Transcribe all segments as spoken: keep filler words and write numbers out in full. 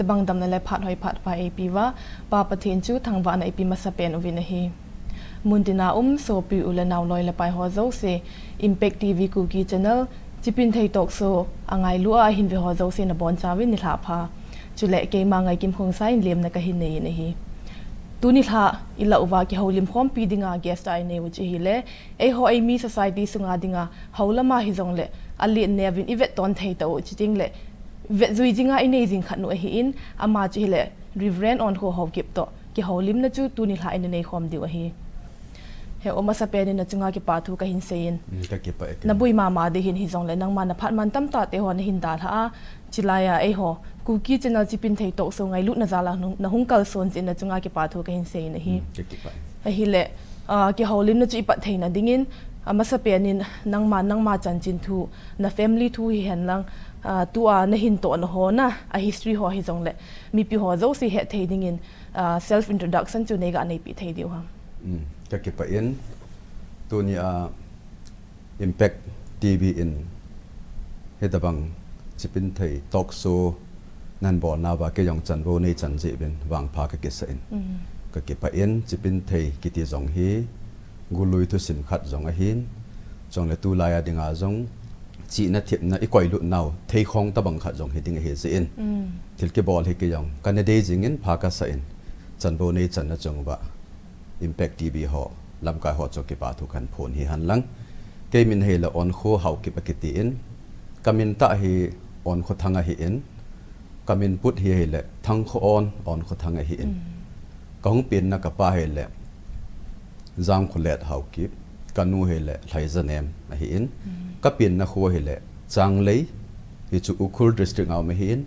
Hitobang damna le phat hoi phat pha eipeuva, Pa Pathen chu thangvahna ipe masa pen uvin ahi. Muntina um sopi u le nao loi le pai ho jouse, Impact T V Kuki Channel, Chipinthei Talk Show, angailu a ahin ve ho jouse nabonchauvin nilhah pha. Chule keima Ngaikim Khongsai in lemna kahin nei in ahi. Tuni nilhah ilah uva kihoulim khompi dinga guest a inei u chu ahile, eiho eimi society sunga dinga, hou lama hijongle, alen neuvin ivet ton thei tauh, chutengle, vetjui jinga inei jing khat nu ahin, ama chu ahile, Reverend Onkho Haokip toh, kihoulimna chu tuni nilhah ina nei khom diu ahi. He, o masa pen in nachunga kipa thu kahin sei in. Mm, kakipah e. Naboi mama ding hin hijongle, nangma naphat man tamtah te ho nahin dalha a, chulai a eiho Kuki Channel Chipinthei Talk Show ngailutna jal a nahung, nahung kalson jeh in nachunga kipa thu kahin sei in ahi. Mm, kakipah e. Ahile, ah, kihoulimna chu ipat theina dingin, amasa pen in nangma, nangma chanchin thu, na family thu hihen lang, ah, tua nahin tohna ho na, a history ho hijongle, mipi ho jouse het thei dingin, ah, self introduction chu neiga neipeh thei diu ham. Mm, kakipah in, tuni a Impact T V in, hitobang Chipinthei Talk Show nahin bolnauva kei jong chanvou neichan jeh uvin vangpha kakisa in. Mm. Kakipah in, Chipinthei kiti jong hi, golui thusim khat jong ahin, chule tulai a dinga jong, chihna thepna ikoilut nau, theikhong tobang khat jong hiding ahi jeh in. Mm. Thil kibol hi kei jong, kana dei jing in pha kasa in, chanvou neichanna chunguva, Impact T V ho, lamkai ho chu kipa thu kahin phong hihen lang. Kei min ahile Onkho Haokip akiti in, kamin tah hi Onkhothang ahin, kamin put hi ahile Thangkhoon Onkhothang ahin. Mm. Kahung penna kapa ahile Jangkholet Haokip, kanu ahile Lhaijanem ahin. Mm. Kapenna kho ahile Changlei, hichu Ukhrul District a um ahin.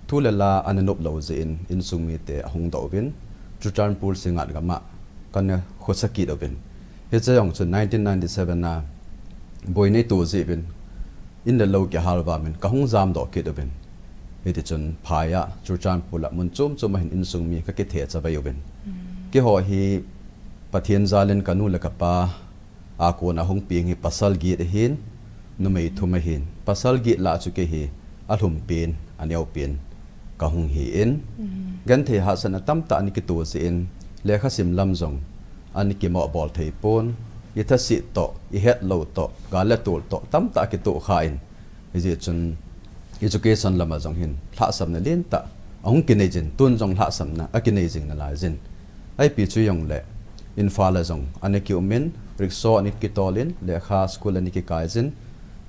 Thu le la ana nop lou jeh in, insung mite ahung doh uvin, Churachandpur Singngat gam a kana khosa kit uvin. Hiche jong chu nineteen ninety-seven a boi neito jeh uvin, in le lou kihal vangin kahung jamdoh kit uvin. Hitichun phai a, Churachandpur a mun chom chom a hin insung mi kakithe chavai uvin. Mm. Keiho hi Pathen jal in kanu le kapa a kona hung peng hi pasal get ahin, numei thum ahin. Pasal get lah a chu kei hi alhum pen, aneo pen kahung hi in. Mm. Genthei hahsatna tamtah ana kito jeh in, lekha sim lam jong ana kimoh bol thei pon, ithaset toh, ihet lou toh, gal le tol toh, tamtah kitoh kha in. Hijeh chun education lam a jong hin lhahsamna lentah ahung kinei jin, tun jong lhahsamna akinei jing nalai jin. Ipi chu jongle Imphal a jong ana kium in, rickshaw ana kitol in, lekha school ana kikai jin,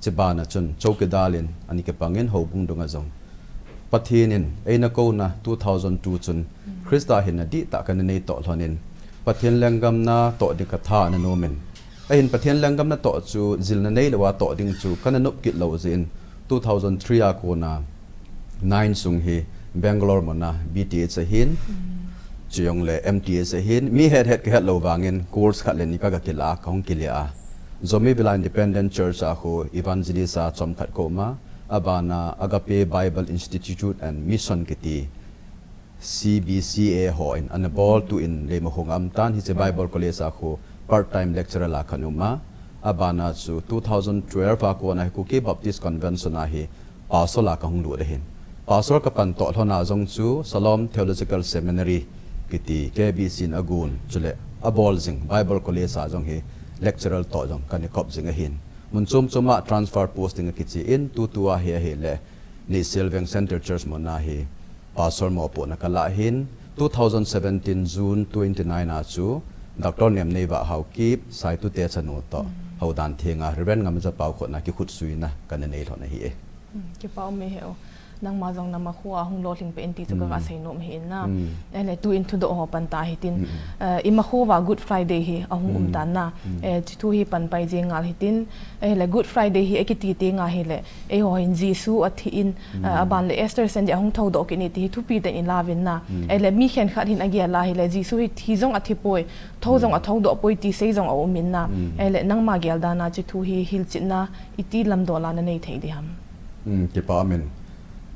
chubana chun chowkidar in ana kipang in, houbung dunga jong Pathen in eina kouna two thousand two chun Christa hinna dihtah kana nei toh lhon in, Pathen lenggam natoh ding katha ana nom in, ahin Pathen lenggam natoh chu jilna neilou a toh ding chu kana nop kit lou jeh in, two thousand three a kona nine sung hi Bangalore muna B T H ahin, chujongle M T H ahin, mi het het kahet lou vangin course khat le ni kaga kilah a, kahung kilah a, Zomi Villa Independent Church a khu evangelist a chomkhat kaum a, abana Agape Bible Institute and Mission kiti C B C A hon ana bol, tuin Leimakhong a um tan, hiche Bible College a khu part time lecturer a kaum a. Abana chu two thousand twelve a kona hi Kuki Baptist Convention a hi pastor a kahung lut ahin. Pastor kapan toh lhon a jong chu Shalom Theological Seminary kiti K B C in agon, chule abol jing Bible College a jong hi lecturer toh jong kana kop jing ahin. Mun chom chom a transfer posting akiche in, tutua hi ahile Nisim Veng Centre Church muna hi pastor mopohna kalah in, two thousand seventeen June twenty-nine a chu Doctor Nemneivah Haokip, Saitute chanu toh, Houdan Thenga, Reverend Ngamjapao khut a kikhutsuina kana nei lhon ahi e. Hmm, kipa um e he o. Nangma jong nama kho a hung lolhing peh in ti chu kaga seinom ahi in na. Ahile tuin thudoh ho pan ta hitin. Eh, ima kho uva Good Friday hi ahung um tan na. Eh, hiche thu hi pan pai jeng ngal hitin. Ahile Good Friday hi akiti teng ahile, eiho hin Jesu athi in, eh, aban le Easter Sunday ahung thoudoh kit e ti hi thupi tah in ilauvin na. Ahile mi khenkhat hin agel a ahile Jesu hi thi jong athi poi, thou jong athoudoh poi ti sei jong aum in na. Ahile nangma gel dan a hiche thu hi hilchetna iti lamdol a nanei thei ding ham? Hmm, kipa um in.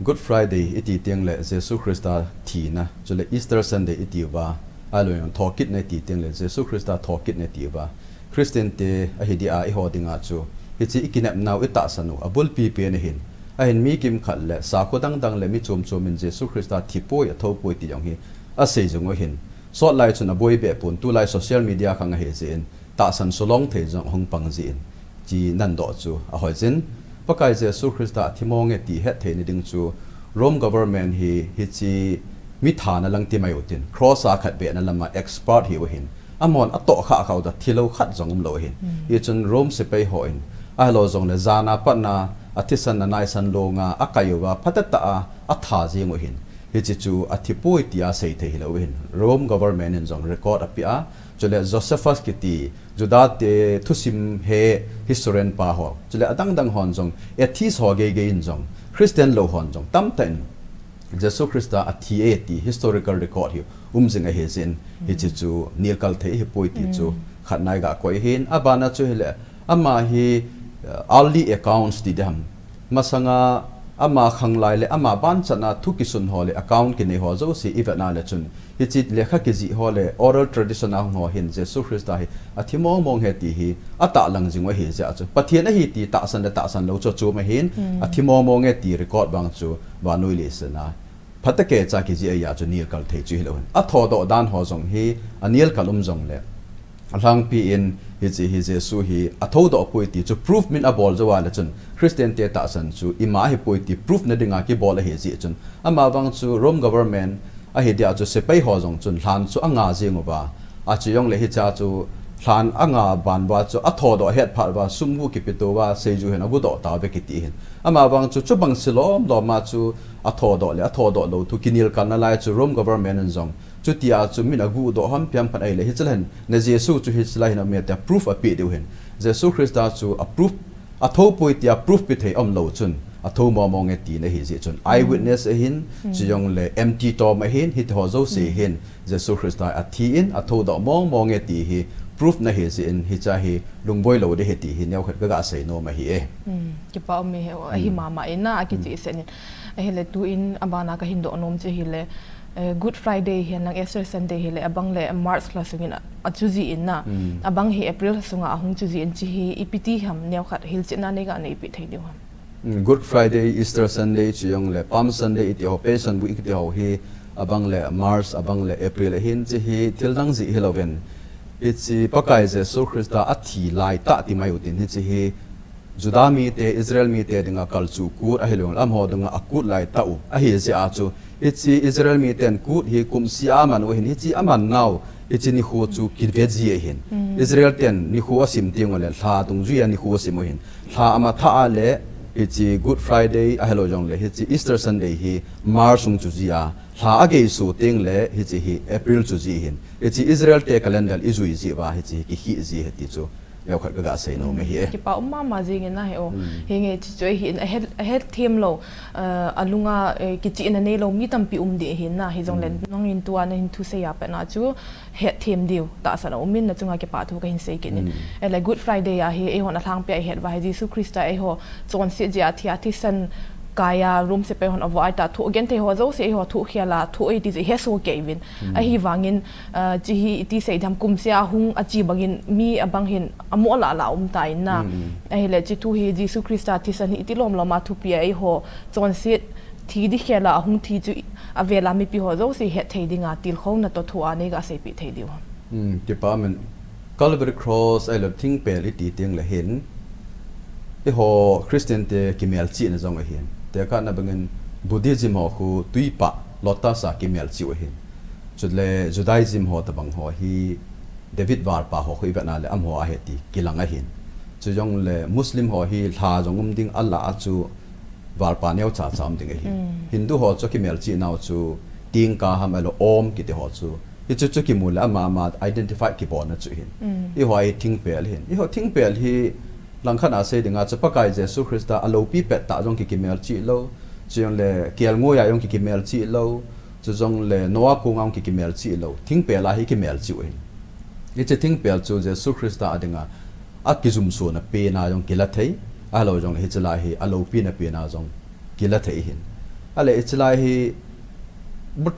Good Friday iti teng le Jesu Christa thina, chule Easter Sunday iti uva, ahilou thokitna iti teng le Jesu Christa thokitna iti uva, Christian te ahi dia eiho dinga chu, hiche ikinepnau, itahsan u abulpi pen ahin, Ahin mi kimkhat le sakho dangdang le mi chomchom in Jesu Christa thipoi, athopoi ti jong hi asei jing u ahin. Sot lai chun aboi behpon, tulai social media khang ahi jeh in tahsan sulong thei jong ahung pang jeh in, ti nandoh chu ahoi jin. Pakai Jesu Christa athi mong e ti hetthei na ding chu Rome government hi hiche mi thana lang ti mai u tin, cross a khatvei na lama expert ahi u ahin. Amahon atoh khah khah u ta, thilou khat jong umlou ahin. Hichun Rome sepai hon, ahilou jongle jana patna, athisan na naisan longa akai uva, phatetah a atha jing u ahin. Hiche chu athipoi tia seithei hilou ahin. Rome government in jong record apeh a, chule Josephus kiti Juda te thusim he historian pa ho, chule adangdang hon jong, atheist ho geigei in jong, Christian lou hon jong tamtah in Jesu Christa athi e ti historical record hi um jing ahi jeh in, hiche chu nilkal thei hipoi ti chu khatna iga koi ahin. Abana chu hile, ama hi, uh, early accounts ti diham, masanga ama khanglai le ama banchatna thu kisun ho le account kinei ho jouse ivetna le chun, hiche lekha kijih ho le oral tradition a hung ho hin Jesu Christa hi athi mong mong e ti hi atahlang jing u ahi jeh a chu, Pathen ahi ti tahsan le tahsan lou chu chom ahin, athi mong mong e ti record vang chu vannoi leiset a phatecha kijih ahi a chu nilkal thei chu hilou ahin. Athodoh dan ho jong hi anilkal um jongle, alhangpi in hiche hi Jesu hi athodoh poi ti chu proof min abol jou a le chun, Christian te tahsan chu ima ahipoi ti proof na dinga kibol ahi jeh chun, ama vang chu Rome government ahi dia chu sepai ho jong chun lhan chu anga jing uva, achu jongle hiche a chu lhan anga ban uva chu athodoh ahet phat uva sum gu kipeto uva seiju hin agudoh tauve kiti ahin. Ama vang chu chubang se lom lom a chu athodoh le athodoh lou thu kinilkal nalai chu Rome government in jong chutia chu min agudoh ham piam phat ahile, hiche lai hin na Jesu chu hiche lai hin aume tia proof apeh diu ahin. Jesu Christa chu a proof, athopoi tia proof pe thei umlou chun, atho mong mong e tina ahi jeh chun, eyewitness ahin, chujongle empty tomb ahin, hiti ho jouse hin Jesu Christa athi in athodoh mong mong e ti hi proof na ahi jeh in, hiche hi lungboi lou ding ahi ti hi neokhat kaga sei nom ahi e. Kipa um e, ahi mama e na, akicheh seh in. Ahile tuin abana kahin doh nom chu hile, eh, Good Friday hi, alang Easter Sunday hile, abang le March lha sungin a, achu jin na. Abang hi April lha sunga ahung chu jin, hiche hi ipi ti ham, neokhat hilchetna neiga neipeh thei diu ham. Good Friday, Easter Sunday chujongle Palm Sunday iti ho, Passion Week iti ho hi abang le March, abang le April ahin, hiche hi thil dang jeh hilouvin, hiche Pakai Jesu Christa athi laitah ti mai u tin, hiche hi Juda mite, Israel mite dinga kalchuh kut ahilou, amaho dinga akut laitah u ahi jeh a chu, hiche Israel miten kut hi kumseh a aman u ahin, hiche aman nau hiche nikho chu kive ji ahin. Israel ten nikho asim teng ule lha dungjuia nikho asim u ahin. Lha amatha a le hiche Good Friday ahilou jongle hiche Easter Sunday hi March hung chu jia, lha ageisoh teng le hiche hi April chu ji ahin. Hiche Israel te calendar ijui jeh uva hiche hi kikhih ji ahi ti chu neokhat kaga sei nom ahi e. Kipa um mama jing in na he o. Hinge hiche chu ahin, ahet, ahet them lou, eh, alunga, eh, kichehna neilou mi tampi um ding ahin na, hijongle nangin tua nahin thusei a pat na chu het them diu tahsan aum in, na chunga kipa thu kahin sei kit in. Ahile Good Friday a hi eihon alhangpi a ihet uva hi Jesu Christa eiho chonset jeh a thi a, thisan kai a Rome sepai hon avoh a, itah thoh genthei ho jouse eiho thoh khel a thoh e ti chu ihesoh kei uvin. Ahivangin, ah, hiche hi iti sei diham, kumseh a hung ache bangin mi abang hin amoh lah lah um tan na. Ahile hiche thu hi Jesu Christa thisan hi iti lom lom a thupi a eiho chonset thi ding khel a ahung thi chu avel a mipi ho jouse het thei dinga tilkhouna toh thu a neiga seipeh thei diu ham. Kipa um in, Calvary Cross ahilou thingpel iti teng le hin, eiho Christian te kimelchihna jong ahin. Tekahna bangin Buddhism ho khu tuipah lotus a kimelchih u ahin. Chule Judaism ho tabang ho hi David valpa ho khu ivetna le amaho ahi ti kilang ahin. Chujongle Muslim ho hi lha jong um ding, Allah a chu valpa neocha cha um ding ahin. Hindu ho chu kimelchih nau chu tingkah ham ahilou Om kiti ho chu. Hichu chu kimu le ama ama identify kibolna chu ahin. Eiho hi thingpel ahin. Eiho thingpel hi langkhat a sei dinga chu Pakai Jesu Christa aloupi pettah jong ki kimelchih lou. Chujongle kelngoi a jong ki kimelchih lou. Chujongle Noah kong a jong ki kimelchih lou. Thingpel a hi kimelchih u ahin. Hiche thingpel chu Jesu Christa a dinga akijumsona pen a jong kila thei, ahilou jongle hiche lai hi aloupina pen a jong kila thei ahin. Ahile hiche lai hi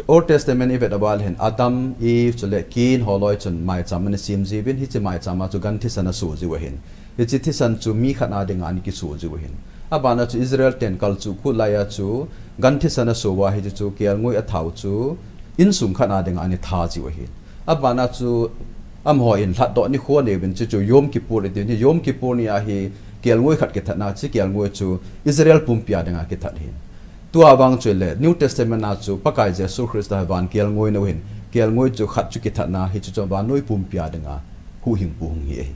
Old Testament ivet uva le hin Adam, Eve, chule Cain ho loi chun maicham ana sem jiuvin, hiche maicham a chu gan thisan aso jiu ahin. Hiche thisan chu mi khat a dinga ana kiso jiu ahin. Abana chu Israel ten kalchuh khu laiya chu gan thisan aso uva hichu kelngoi athau chu insung khat a dinga ana tha jiu ahi. Abana chu amaho in lhatdoh nikho aneuvin, chuchu Yom Kippur iti hi, Yom Kippur ni a hi kelngoi khat kithatna, hiche kelngoi chu Israel pumpi a dinga kithat ahi. Tua vang chu le New Testament a chu Pakai Jesu Christa hi van kelngoi nau ahin, kelngoi chu khat chu kithatna, hichu chu vannoi pumpi a dinga huhhingpu hung hi ahi.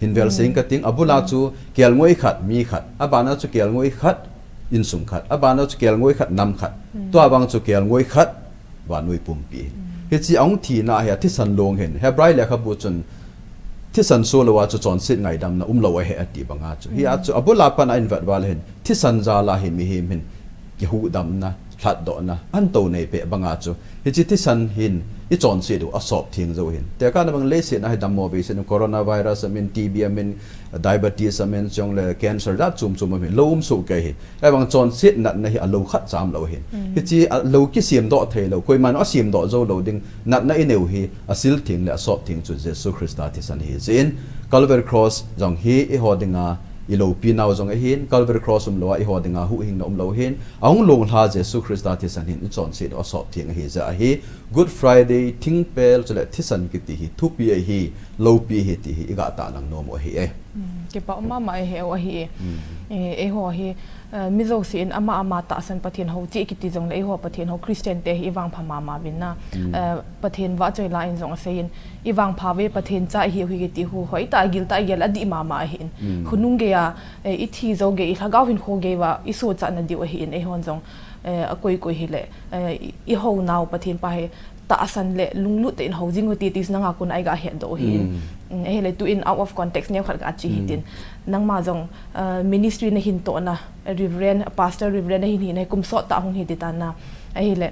Hin vel seng kating, abula chu kelngoi khat, mi khat, abana chu kelngoi khat, insung khat, abana chu kelngoi khat, nam khat. Tua vang chu kelngoi khat, vannoi pumpi. Hiche ahung thina hi athisan long hin, Hebrai lekhabu chun thisan so louva chu chonset ngaidamna umlou ahi ati banga chu. Hia chu abula pat a ivet uva le hin, thisan jal a hi mihem hin kihuhdamna, lhatdohna, ahin tou neipeh banga chu. Hiche thisan hin ichonset u asop theng jou hin. Tekahna bang leiset a hi dammo veiset in, coronavirus amin, T B amin, diabetes amin, chule cancer jat chom chom amin, lou um soh kei hi. Ahivang chonset natna hi alou khat cha umlou hin. Hiche alou kisemdoh theilou, koiman asemdoh jou lou ding natna inei u hi asil theng le asop theng chu Jesu Christa thisan ahi jeh in. Calvary Cross jong hi eiho dinga iloupinau jong ahin, Calvary Cross umlouva eiho dinga huhhingna umlou hin, ahung longlha Jesu Christa thisan hin ichonset u asop theng ahi jeh ahi. Good Friday, thingpel chule thisan kiti hi thupi ahi, loupi ahi ti hi iga tahlang nom u ahi e. Kipa um mama e, he u ahi e. Eh, eiho hi, eh, mi jouse in ama ama tahsan Pathen hou cheh kiti jongle eiho Pathen hou Christian te hi ivangpha mama uvin na. Eh, Pathen vahchoi la in jong asei in, ivangpha uve, Pathen cha ihiu hi kiti hi hoitah a giltah a gel adih mama ahin. Khonung geiya, eh, ithi jou gei, ilhagao hinkho geiya isochatna diu ahin, eihon jong, eh, akoi koi hile, eh, i, ihounau Pathen pa hi tahsan le lunglut tah in hou jing u hite ti chu nanga kona iga hetdoh u ahin. Ahile tu in out of context neokhat ga che hitin. Nangma jong, eh, ministry nahin tohna, Reverend, Pastor, Reverend nahin hina hi kum sottah hung hi ti tan na. Ahile,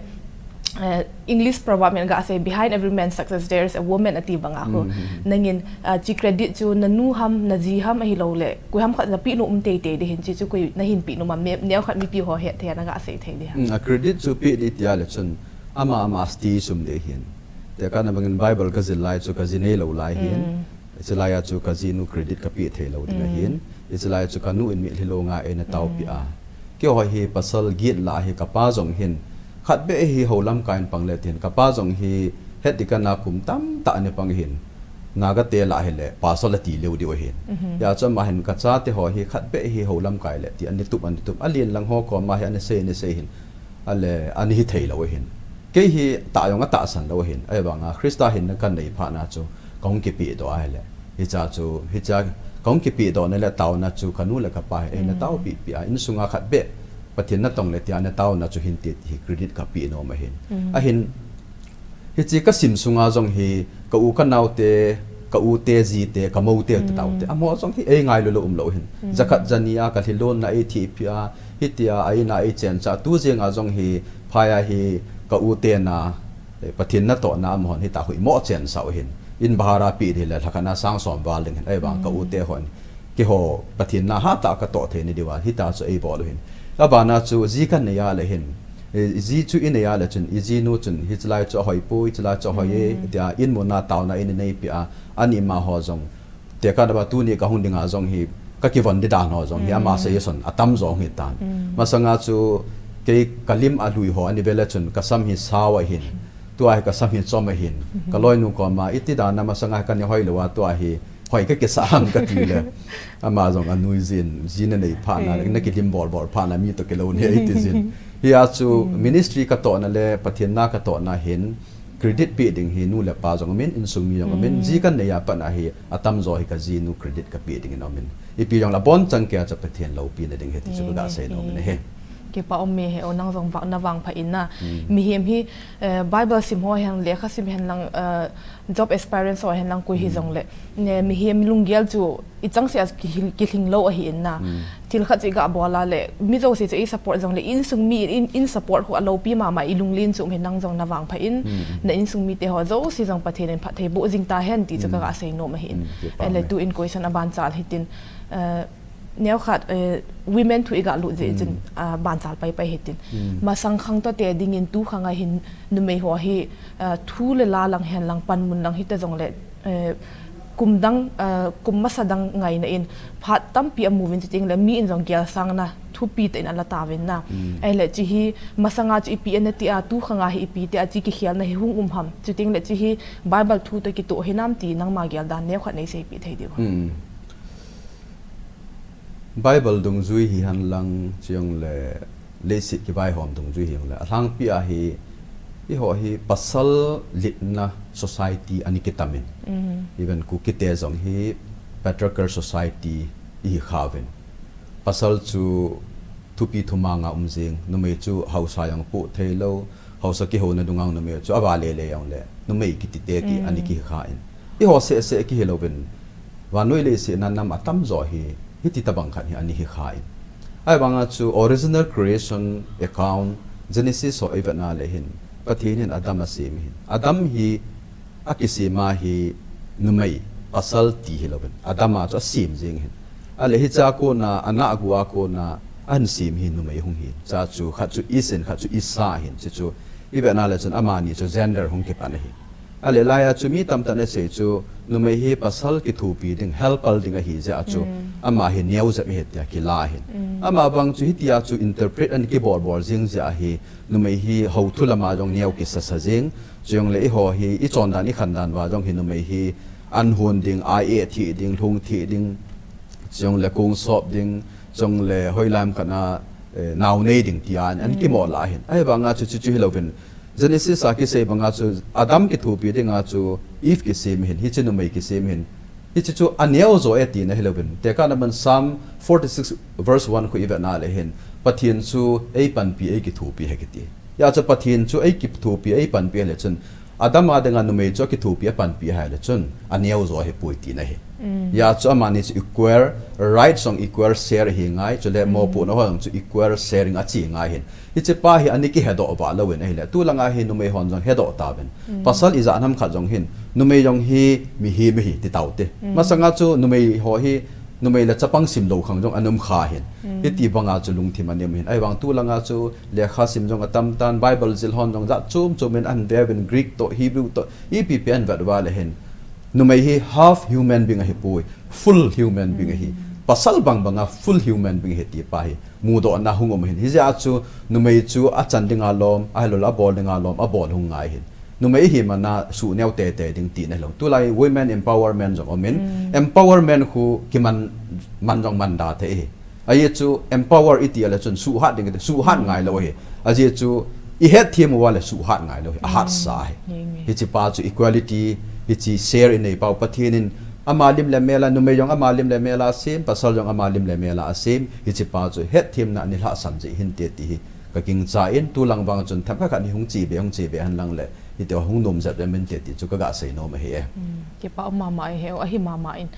eh, English proverb in ga sei, "Behind every man's success there is a woman," ati banga khu. Nangin, eh, hiche credit chu nanu ham, naji ham ahilouleh koi ham khat napeh nom um teitei ding ahin, hiche chu koi nahin peh nom am, neokhat mipi ho hetthei a naga sei thei ding ham? A credit chu peh ding tia le chun ama ama stage um ding ahin. Tekahna bangin Bible kajil lai chu kaji neilou lai ahin. Hiche laiya chu kajinu credit kapeh theilou ding ahin. Hiche laiya chu kanu in mitlhi longa eina taopeh a, keiho hi pasal get lah ahi, kapa jong hin khatbeh hi hou lamkai in pang le tin, kapa jong hi het ding kana kum tamtah ana pang ahin. Naga te lah hile pasal ati leu diu ahin. Hia chu ama hin kachate ho hi khatbeh hi hou lamkai le ti ana tup, ana tup. Alen lang ho koma hi ana sei, ana sei hin. Ale, ana hithei lou ahin. Kei hi tah jong atahsan lou ahin. Ahivanga Christa hinna kanei phat na chu kahung kipehdoh ahile, hiche chu, hiche kahung kipehdohna le taona chu kanu le kapa hin eina taopeh peh a, insunga khatbeh Pathen natong le tia nataona chu hinte ti hi credit kapeh nom ahin. Ahin, hiche kasim sunga jong hi ka u kanaote, ka ute jite, ka moute, te taote, amaho jong hi eingailu lou umlou ahin. Jakhat jani a kalhilon na eithipeh a, hitia a in a eichen chah, tu jenga jong hi phai a hi ka ute na, eh, Pathen natohna amahon hitia hoimo chensah u ahin. In bhara peh ding le lhakhat na sang som val ding ahin, ahivang ka ute hon keiho Pathen na hatah a katoh theina diuva hitia chu eibol u ahin. Abana chu ji kanei a le hin, eh, ji chu inei a le chun, ijinu chun, hiche lai chu ahoipoi, hiche lai chu ahoi e, tia in muna taona eina neipeh a, ani amaho jong, tekahna ba tuni kahung dinga jong hi, kakivon ding dan ho jong hi, ama suggestion atamjo hung hitan. Masanga chu, kei kalim alui ho ana vel a chun, kasam hi sao ahin, tua hi kasam hi chom ahin, kaloinu koma, iti dan a masanga hi kana hoilou a, tua hi hoi kakisa ham kati le, ama jong anui jin, ji nanei phat na, nakilim bol bol phat na, mi toh kilou nei iti jin. Hia chu ministry katohna le Pathen na katohna hin credit peh ding hi nu le pa jong aumin, insung mi jong aumin, ji kanei a pat na hi atamjo hi kajinu credit kapeh dingin aumin. Ipi jongle abonchan keia chu Pathen loupina ding ahi ti chu kaga sei nom in ahi. Kipa um e, he u, nang jong vang, navangpha in na. Mihem hi, eh, Bible sim ho hen, lekha sim hen lang, eh, job experience ho hen lang koi hijongle, ne, mihem lunggel chu ichangseh a kilhing, kilhing lou ahin na. Thil khat chu iga bol a le, mi jouse chu eisupport jongle, insung mi in, in support khu aloupi mama, ilunglen chu um ahin, nang jong navangpha in, na insung mite ho jouse jong Pathen in phatthei boh jing tahen ti chu kaga sei nom ahin. Ahile tu in question abanchal hitin, eh, neokhat, eh, women thu iga lut jeh chun, ah, banchal paipai hitin. Masang khang toh te dingin tu khang a hin numei ho hi, ah, thu le la lang hen lang, panmun lang hita jongle, eh, kum dang, uh, kum masa dang ngaina in phat tampi amu vin, chuteng le mi in jong gelsang na thupi tah in ala tauvin na. Ahile chu hi masanga chu ipi ana ti a, tu khanga hi ipi ti a, chu kikhelna hi hung um ham. Chuteng le chu hi Bible thu toh kitoh hinam ti nangma gel dan neo khat nei seipi thei diu ham. Bible dungjui hihen lang, chujong le leiset kivaihom dungjui hihen lang, alhangpi a hi, eiho hi pasal litna society ana kitam in. Even Kuki te jong hi patriarchal society ihi kha uvin. Pasal chu thupi thumang a um jing, numei chu haosa jong poh thei lou, haosa kihouna dunga numei chu ava lele jong le numei kiti te ti ana kihi kha in. Eiho seh seh kihi louvin, vannoi leiset a nam atam jo hi, hiti tabang khat hi ana hi kha in. Ahivanga chu original creation account, Genesis ho ivet na le hin, Pathen hin Adam asem hin. Adam hi akisem a hi numei, pasal ti hi louvin, Adam a chu asem jing hin. Ahile hiche a kona, ana agu a kona, ahin sem hi numei hung hin. Cha chu khat chu Ish in, khat chu Isha hin. Chu chu ivet na le chun amani chu gender hung kipan ahi. Ahile laiya chu mi tamtah in asei chu, numei hi pasal kithopi ding, helper ding ahi jeh a chu, ama hi neo jep ahi tia kila hin. Amavang chu hitia chu interpret ana kibol bol jing jeh a hi, numei hi hou thu lama jong neo kisasa jing. Chujong le eiho hi ichon dan, ikhan dan uva jong hi numei hi an hon ding, a eh thih ding, lhung thih ding, chujong le kong sop ding, chujong le hoilam khat a, eh, nao nei ding tia ana kimoh la hin. Ahivanga chu, chu, chu hi louvin, Genesis a kisei banga chu Adam kithopi dinga chu Eve kisem hin, hiche numei kisem hin. Hiche chu aneo jo e tina hi louvin. Tekahna man Psalm forty-six verse one khu ivet na le hin, Pathen chu eipanpi, eikithopi ahi kiti. Hijeh a chu Pathen chu eikithopi, eipanpi ahile chun, Adam a dinga numei chu akithopi, apanpi ahile chun, aneo jo ahipoi tina ahi. Hijeh a chu amani chu equal rights jong, equal share ahi ngai, chule mopohna ho jong chu equal sharing achi ngai hin. Hiche pa hi ana kihedoh vah louvin ahile, tulanga hi numei hon jong hedoh tauvin. Pasal ijat ham khat jong hin, numei jong hi mihem ahi ti taute. Masanga chu numei ho hi, numei le chapang simlou khang jong ana um kha hin. Hiti banga chu lungthim ana um hin. Ahivang tulanga chu lekha sim jong atam tan, Bible jil hon jong jat chom chom in ahin ve uvin, Greek toh, Hebrew toh, ipi pi ahin vet uva le hin, numei hi half human being ahipoi, full human being ahi. Pasal bang banga full human being ahi ti pa hi mudohna hung um hin. Hijeh a chu numei chu achan dinga lom, ahilouleh abol dinga lom, abol hung ngai hin. Numei ihi mana suh neo teitei ding tina hilou. Tulai women empowerment jong um in, empowerment khu kiman, man jong man da thei ahi. Ajeh chu empower iti ale chun suhhat ding kiti, suhhat ngai lou ahi. Ajeh chu ihetthem uva le suhhat ngai lou ahi, ahatsa ahi. Hiche pa chu equality, hiche share inei pau, Pathen in ama lim le mel a, numei jong ama lim le mel a asem, pasal jong ama lim le mel a asem, hiche pa chu hetthemna ana lhahsam jeh hinte ti hi kagingcha in, tulang vang chun themkhat khat hi hung chebe, hung chebe hen lang le, hiti hung nom jep jep inte ti chu kaga sei nom ahi e. Kipa um mama e, ahi mama in.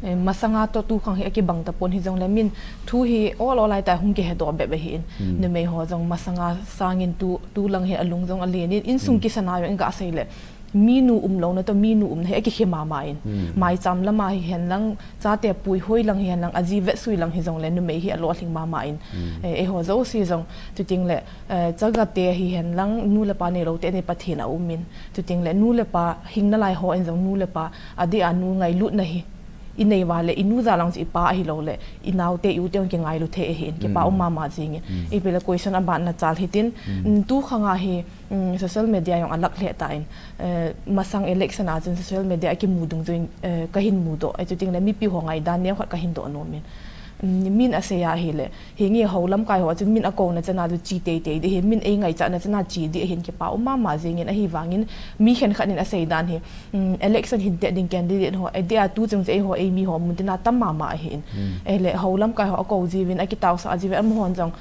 Eh, masanga toh tukhang hi akibang tapon hijongle min thu hi ol ol lai ta hung kihedoh bep ahi in. Numei ho jong masanga sangin tu, tulang hi alung jong alen in, insung kisana jong in ga sei le. Minu umlouna toh minu umna hi akikhe mama in. Maicham lama hihen lang, chate puihoi lang hihen lang, aji vetsui lang hijongle numei hi alolhing mama in. Eh, eiho jouse jong, chuteng le, eh, chagate hihen lang, nu le pa neilou teni Pathen aum in. Chuteng le nu le pa hing nalai hon jong nu le pa adeh a nu ngailutna hi inei uva le, inu jalang chu ipa ahilou le, inaote, iute jong kingailu thei ahi in, kipa um mama jing in. Ipi le question aban nachal hitin, tukhang a hi, social media jong alak lheh tan, eh, masang election a chun social media akimu dungjuiin, eh, kahin mudoh, eh, chuteng le mipi ho ngaidan neokhat kahin doh nom in. Min asei ahile, hinge ho lamkai ho chu min akouna chana chu che teitei ding ahi, min eingaichatna chana che ding ahin, kipa um mama jing in, ahivangin mi khenkhat in asei dan hi, election hinte ding candidate ho, adeh a tuchung chu eiho eimi ho mun tina tam mama ahi in. Ahile ho lamkai ho akou jiuvin, akitaosah jiuvin, amahon jong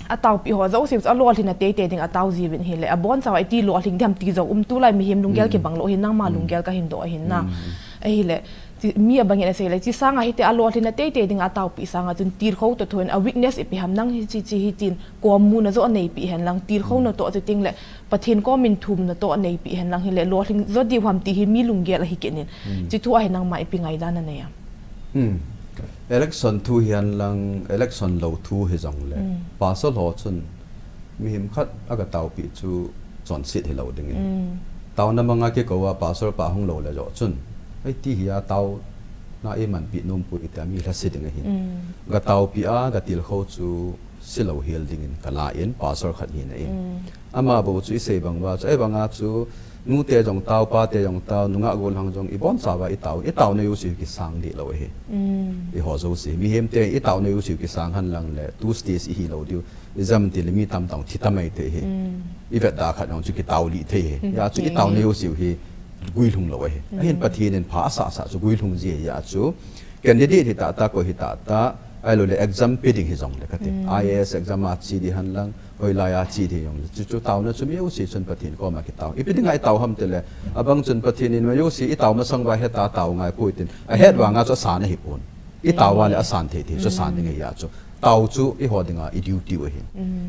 ataopi ho jouse chu alolhinna teitei ding atao jiuvin ahile, abonchauva iti lolhing ding ham ti jong um, tulai mihem lunggel kibang lou ahin, nangma lunggel kahin doh ahin na. Ahile, mi abangin asei le, hiche sanga hiti alolhinna teitei ding ataopi sanga chun tilkhou toh thoin a weakness ipi ham, nang hiche hiche hitin, kom muna joh neipeh hen lang, tilkhouna toh chuteng le Pathen komin thumna toh neipeh hen lang hile, lolhing jo diu ham ti hi mi lunggel ahi kit in. Hiche thu a hi nangma ipi ngaidan nanei am? Election thu hihen lang, election lou thu hijongle, pastor ho chun mihem khat aga taopi chu chonset hilou dingin. Taona manga kikou a pastor pa hung lou le joh chun, Iti hi a taona i manpi nom poi tia mi lhase ding ahin. Ga taopi a, ga tilkhou chu silou hel dingin ka la in, pastor khat hina in. Ama bou chu i sei bang uva chu, ei banga chu, nute jong tao, pate jong tao, nungah gollhang jong i boncha uva i tao, i taona jouse kisang deh lou ahi. I ho jouse, mihem te i taona jouse kisang hen lang le, tu stage i hi lou diu. Ijeh inem itile mi tamtah thi ta mai thei hi. I vetda khat jong chu kitao lih thei hi. Hijeh chun i taona jouse hi guilhung lou ahi. Ahin Pathen in pha asah sah chu guilhung ji ahi a chu. Candidate hi tah tah, koi hi tah tah, ahilou le exam pe ding hi jong le kati. I A S exam a che ding hen lang, hoilai a che ding jong le. Chu chu taona chu mi jouse chun Pathen koma kitao. Ipi dinga i tao ham tile, abang chun Pathen in mi jouse i tao masang uva heta tao ngai poi tin. Ahet vanga chu asan ahi pon. I tao uva le asan thei thei chu san ding ahi a chu. Tao chu i ho dinga i duty u ahi.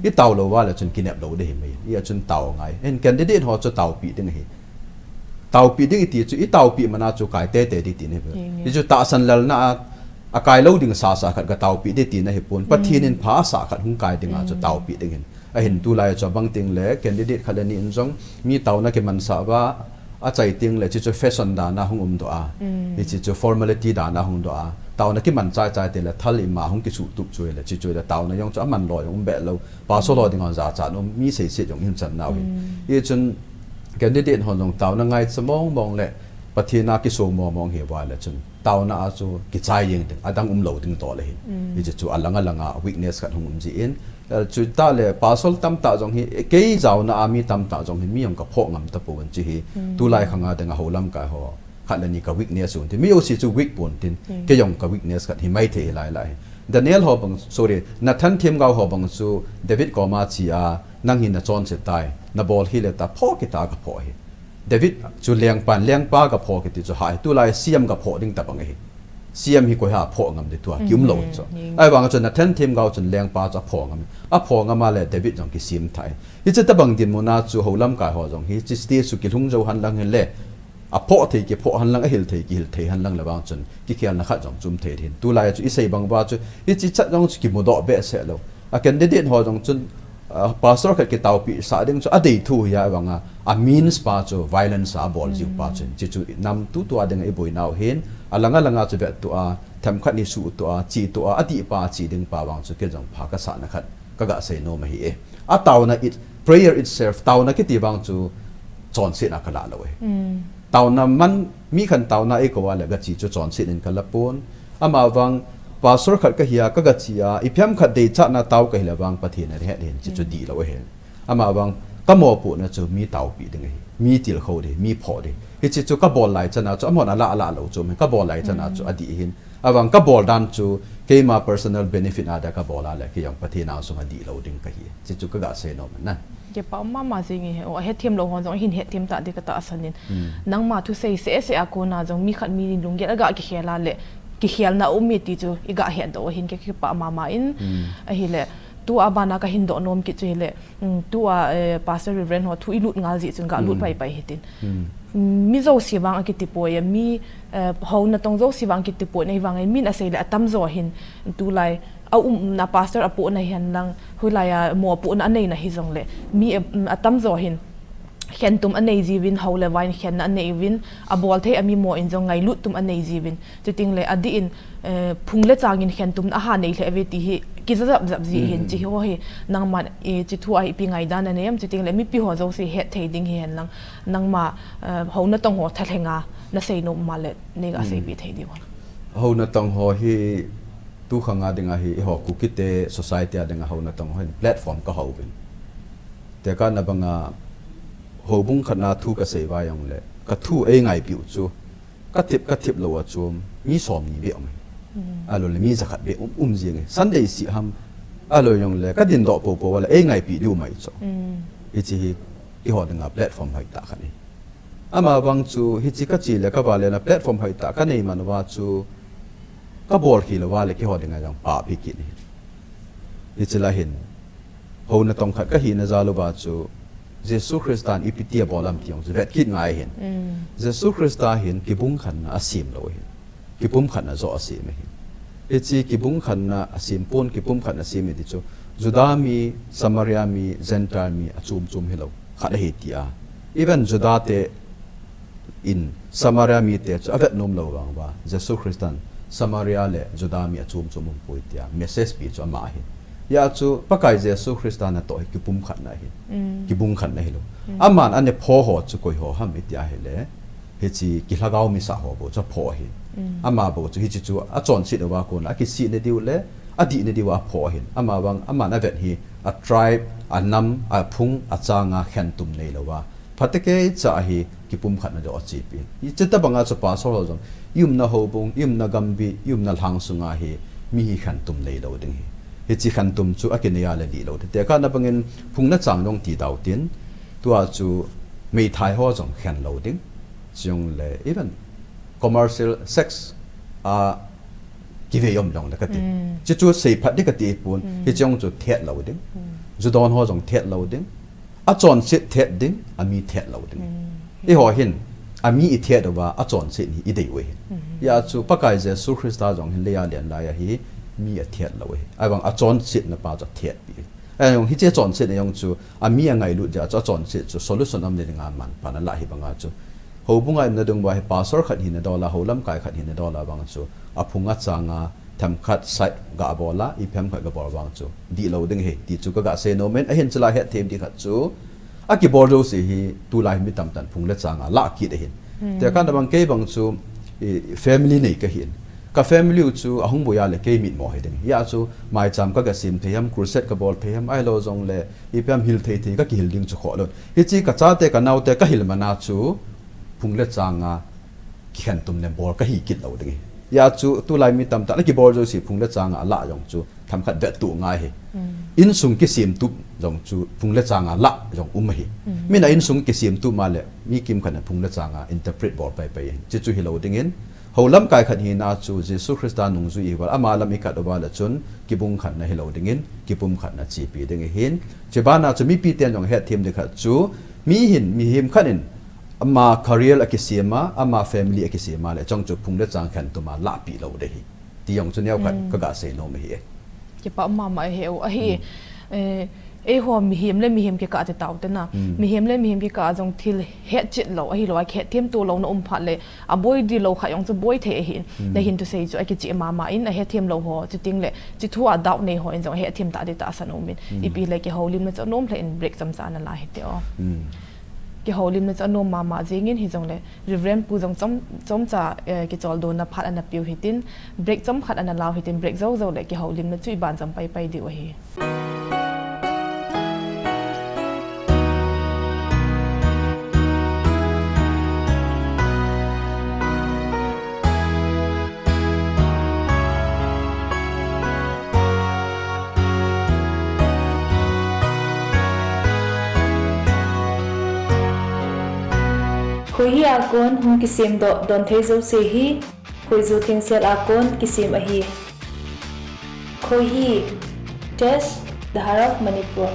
I tao lou uva le chun kinep lou ding ahi mai. Hijeh chun tao ngai. Hin candidate ho chu taopi ding ahi. Taopi ding i ti chu i taopi man a chu kai tei tei ding tina ahi. Hi chu tahsan lelna a, a kai lou ding sasa khat ka taopi ding tina ahi pon. Pathen in pha asah khat hung kai dinga chu taopi ding ahin. Ahin tulai chu abang teng le candidate khat le ni in jong mi taona kimansah uva, achai teng le, hiche chu fashion dan a hung um doh a. Hiche chu formality dan a hung doh a. Taona kiman chai chai teng le, thal ima hung kisuh tup chu le, hiche chu le, taona jong chu aman lou jong um be lou. Pastor ho dinga jachat um, mi seiset jong i hin chan nau hin. Hichun candidate hon jong taona ngaicha mong mong le, Pathen a kiso mong mong hi uva le chun. Taona a chu kichai jeng ding, adang um lou ding toh le hin. Hiche chu alang alang a weakness khat hung um ji in, Eh, chuti le, pastor tamtah jong hi, eh, kei jaona a mi tamtah jong hi, mi jong ka phoh ngam tapon chi hi, tulai khang a dinga ho lamkai ho, khat le ni ka weakness un tin, mi jouse chu weak pon tin, kei jong ka weakness khat hi mai thei lai lai. Daniel ho bang, sorry, Nathan themgao ho bang chu David koma che a, nang hi na chonse tai, na bol hi le ta phoh kiti a ka phoh hi. David chu lengpan, lengpa ka phoh kiti chu hai, tulai C M ka phoh ding tabang ahi. C M hi koi ham aphoh ngam ding tua, kium lou chu. Ahivang chun Nathan themgao chun lengpa chu aphoh ngam. Aphoh ngam a le David jong kisem thei. Hiche tabang dinmun a chu ho lamkai ho jong hi, hiche stage chu kilhung jou hen lang hile. Aphoh thei kiphoh hen lang, ahil thei kihil thei hen lang le vang chun, kikhelna khat jong chu um thei hin. Tulai chu i sei bang uva chu, hiche chat jong chu kimudoh behseh lou. A candidate ho jong chun, ah, pastor khat kitaopi sah ding chu adei thu hi ahivang a, a means pa chu violence a bol jiu pa chun, hiche chu nam tutu a dinga i boinau hin, alang alang a chu vet tua, themkhat ni suh tua, che tua, adih pa che ding pa vang chu kei jong pha ka sahna khat ka ga sei nom ahi e. A taona it, prayer itself, taona kiti vang chu chonsetna ka la lou e. Taona man, mi khat in taona eikou a le ga che chu chonset in ka la pon. Amavang, pastor khat ka hi a, ka ga che a, ipi ham khat deichatna tao ka hi le vang Pathen in ahet in, hiche chu dih lou ahi. Amavang, ka mopohna chu mi taopi ding ahi, mi tilkhou ding, mi phoh ding. Hiche chu ka bol lai chan a chu, amahon ala ala lou chu, ka bol lai chan a chu, adih hin. Avang ka bol dan chu, keima personal benefit a dia ka bol a le, kei jong Pathen a sung a dih lou ding ka hi. Hiche chu ka ga sei nom ahi. Kipa um mama jing e, o, hethem lou hon jong hin hethem ta ding ka tahsan in. Nangma thusei seh seh a kona jong mi khat mi ni lunggel a ga kikhel a le, kikhelna um e ti chu i ga hetdoh u hin kei kipa mama in. Ahile, tua bana ka hin doh nom kit chu hile, um, tua, eh, Pastor Reverend ho thu i lut ngal jeh chun ga lut pai pai hitin. Um, mi jouse vang a kiti poi e, mi, eh, ho natong jouse vang kiti poi e, ahivang e, min asei le atamjo hin tulai a umna pastor apohna hihen lang, hoilai a mopohna aneina hijongle, mi, eh, um, atamjo hin khentum anei jiuvin, ho le vai in khenna anei uvin, abol thei a mi mo in jong ngailut tum anei jiuvin, chuteng le adih in, eh, phung le chang in khentumna aha nei lheh uve ti hi kija jap jap ji hin, hiche ho hi nangma, eh, hiche thu a hi ipi ngaidan nanei em, chuteng le mipi ho jouse het thei ding hihen lang, nangma, eh, ho natong ho thalheng a nasei nom um a le nei ga seipeh thei diu ham? Ho natong ho hi tu khang a dinga hi, eiho Kuki te society a dinga ho natong ho hin platform ka hou uvin. Tekahna banga houbung khat na thu ka sei uva jongle, ka thu eingaipi u chu, ka thep, ka thep lou a chu mi som ni beh um ahi. Ahilou le mi jakhat beh um, um jing e. Sunday sih ham, ahilou jongle ka dindoh popo uva le eingaipi diu mai chu. Hiche hi eiho dinga platform hoitah khat ahi. Amavang chu hiche ka che le ka vale na platform hoitah ka nei man uva chu ka bolkhel uva le keiho dinga jong pha phi kit ahi. Hiche lai hin ho natong khat ka hina jal uva chu Jesu Christa in ipi ti abol am ti jong chu vet kit ngai hin. Jesu Christa hin kibungkhenna asem lou ahi. Kipumkhenna joh asem ahi. Hiche kibungkhenna asem pon, kipumkhenna asem e ti chu Juda mi, Samaria mi, Gentile mi achom chom hilou khat ahi tia. Even Juda te In Samaria mite chu avet nom lou vang uva, Jesu Christan Samaria le Juda mi achom chom umpoi tia message pi chu ama ahi. Hijeh chun Pakai Jesu Christa natoh hi kipumkhatna ahi. Kibungkhatna ahilou. Aman anepho ho chu koi ho ham iti ahile, hiche kilhagao misa ho bou chu apho ahi. Ama bou chu hiche chu achonset uva kona akisihna diu le adihna diuva apho ahin. Ama vang, aman avet hi a tribe, anam, aphung, achanga khentum neilouva, phatecha hi kipumkhatna joh achepi. Hiche tobanga chu pastor ho jong, i umna houbung, i umna gamvei, i umna lhang sunga hi mi hi khentum neilou ding ahi. Hiche khentum chu akinei a le lih lou ding. Tekahna bangin phung le chang jong ti tautin, tua chu meithai ho jong khen lou ding. Chujongle even commercial sex a kivei um jongle kati. Chuchu seiphat ding kati pon, hiche jong chu thet lou ding. Ju don ho jong thet lou ding. Achonset thet ding, ami thet lou ding. Eiho hin, ami ithet uva, achonset hi idei u ahi. Hijeh chun Pakai Jesu Christa jong hin leiya alen laiya hi, mi athet lou ahi. Ahivang achonsetna pa chu athetpi. Ahijong hiche chonsetna jong chu, ami angailut jeh chun achonset chu solution um le dinga manpha ana lah ahi banga chu. Houbunga umna dunguva hi pastor khat hina dola, houlamkai khat hina dola vang chu, aphung achanga themkhat side gabola, ipi ham khat gabol vang chu dihlou ding ahi, ti chu kaga seinom in, ahin chulai hetthem ding khat chu, akibol jouse hi tulai mi tamtah in phung le changa lah kit ahin. Tekahna bang kei bang chu, family nei kahin. Ka family u chu ahung boiya le kei mitmo hiding. Hijeh chun maicham kaga sem thei ham, crusade kabol thei ham, ahilou jongle ipi ham hil thei thei kakihil ding chu khoh lou. Hiche kachate kanaote kahil mana chu phung le changa kikhentum le bol kahi kit lou ding ahi. Hijeh chun tulai mi tamtah in akibol jouse phung le changa alah jong chu themkhat vettup ngai ahi. Insung kisemtup jong chu phung le changa lah jong um ahi. Min a insung kisemtup ma le mi kimkhat in phung le changa interpret bol paipai ahi. Chuchu hilou dingin, houlamkai khat hina chu Jesu Christa nungjui ihiuva, ama lam ikat uva le chun kibungkhatna hilou dingin, kipumkhatna chepi ding ahin. Chubana chu mipiten jong hetthem ding khat chu, mi hin, mihem khat in ama career akisema, ama family akisema le chun chu phung le chang khentuma lahpi lou ding ahi, ti jong chu neokhat kaga seinom ahi. Kipah mama ahi o, ahi. Eiho mihem le mihem kikah ti taute na. Mihem le mihem kikah jong thil hetchet lou, ahilou a kihetthem to louna um phat le, aboi ding lou khat jong chu boi thei ahin. Nahin thusei chu akicheh mama in, ahetthem lou ho, chuteng le chuthu a doubt nei ho in jong ahetthem tah ding tahsan aumin. Ipi le kihoulimna chu anom lheh in break chomcha ana la hite o. Kihoulimna chu anom mama jengin hijongle, Reverend Pu jong chom, chomcha, kicholdo na phat ana peu hitin, break chomkhat ana lau hitin, break jou jou le kihoulimna chu iban jom paipai diu ahi. Khoihi a kon hung kisemdoh donthei jouse hi, khoiju thengsel a kon kisem ahi. Khoihi, Tesh, Dhara of Manipur.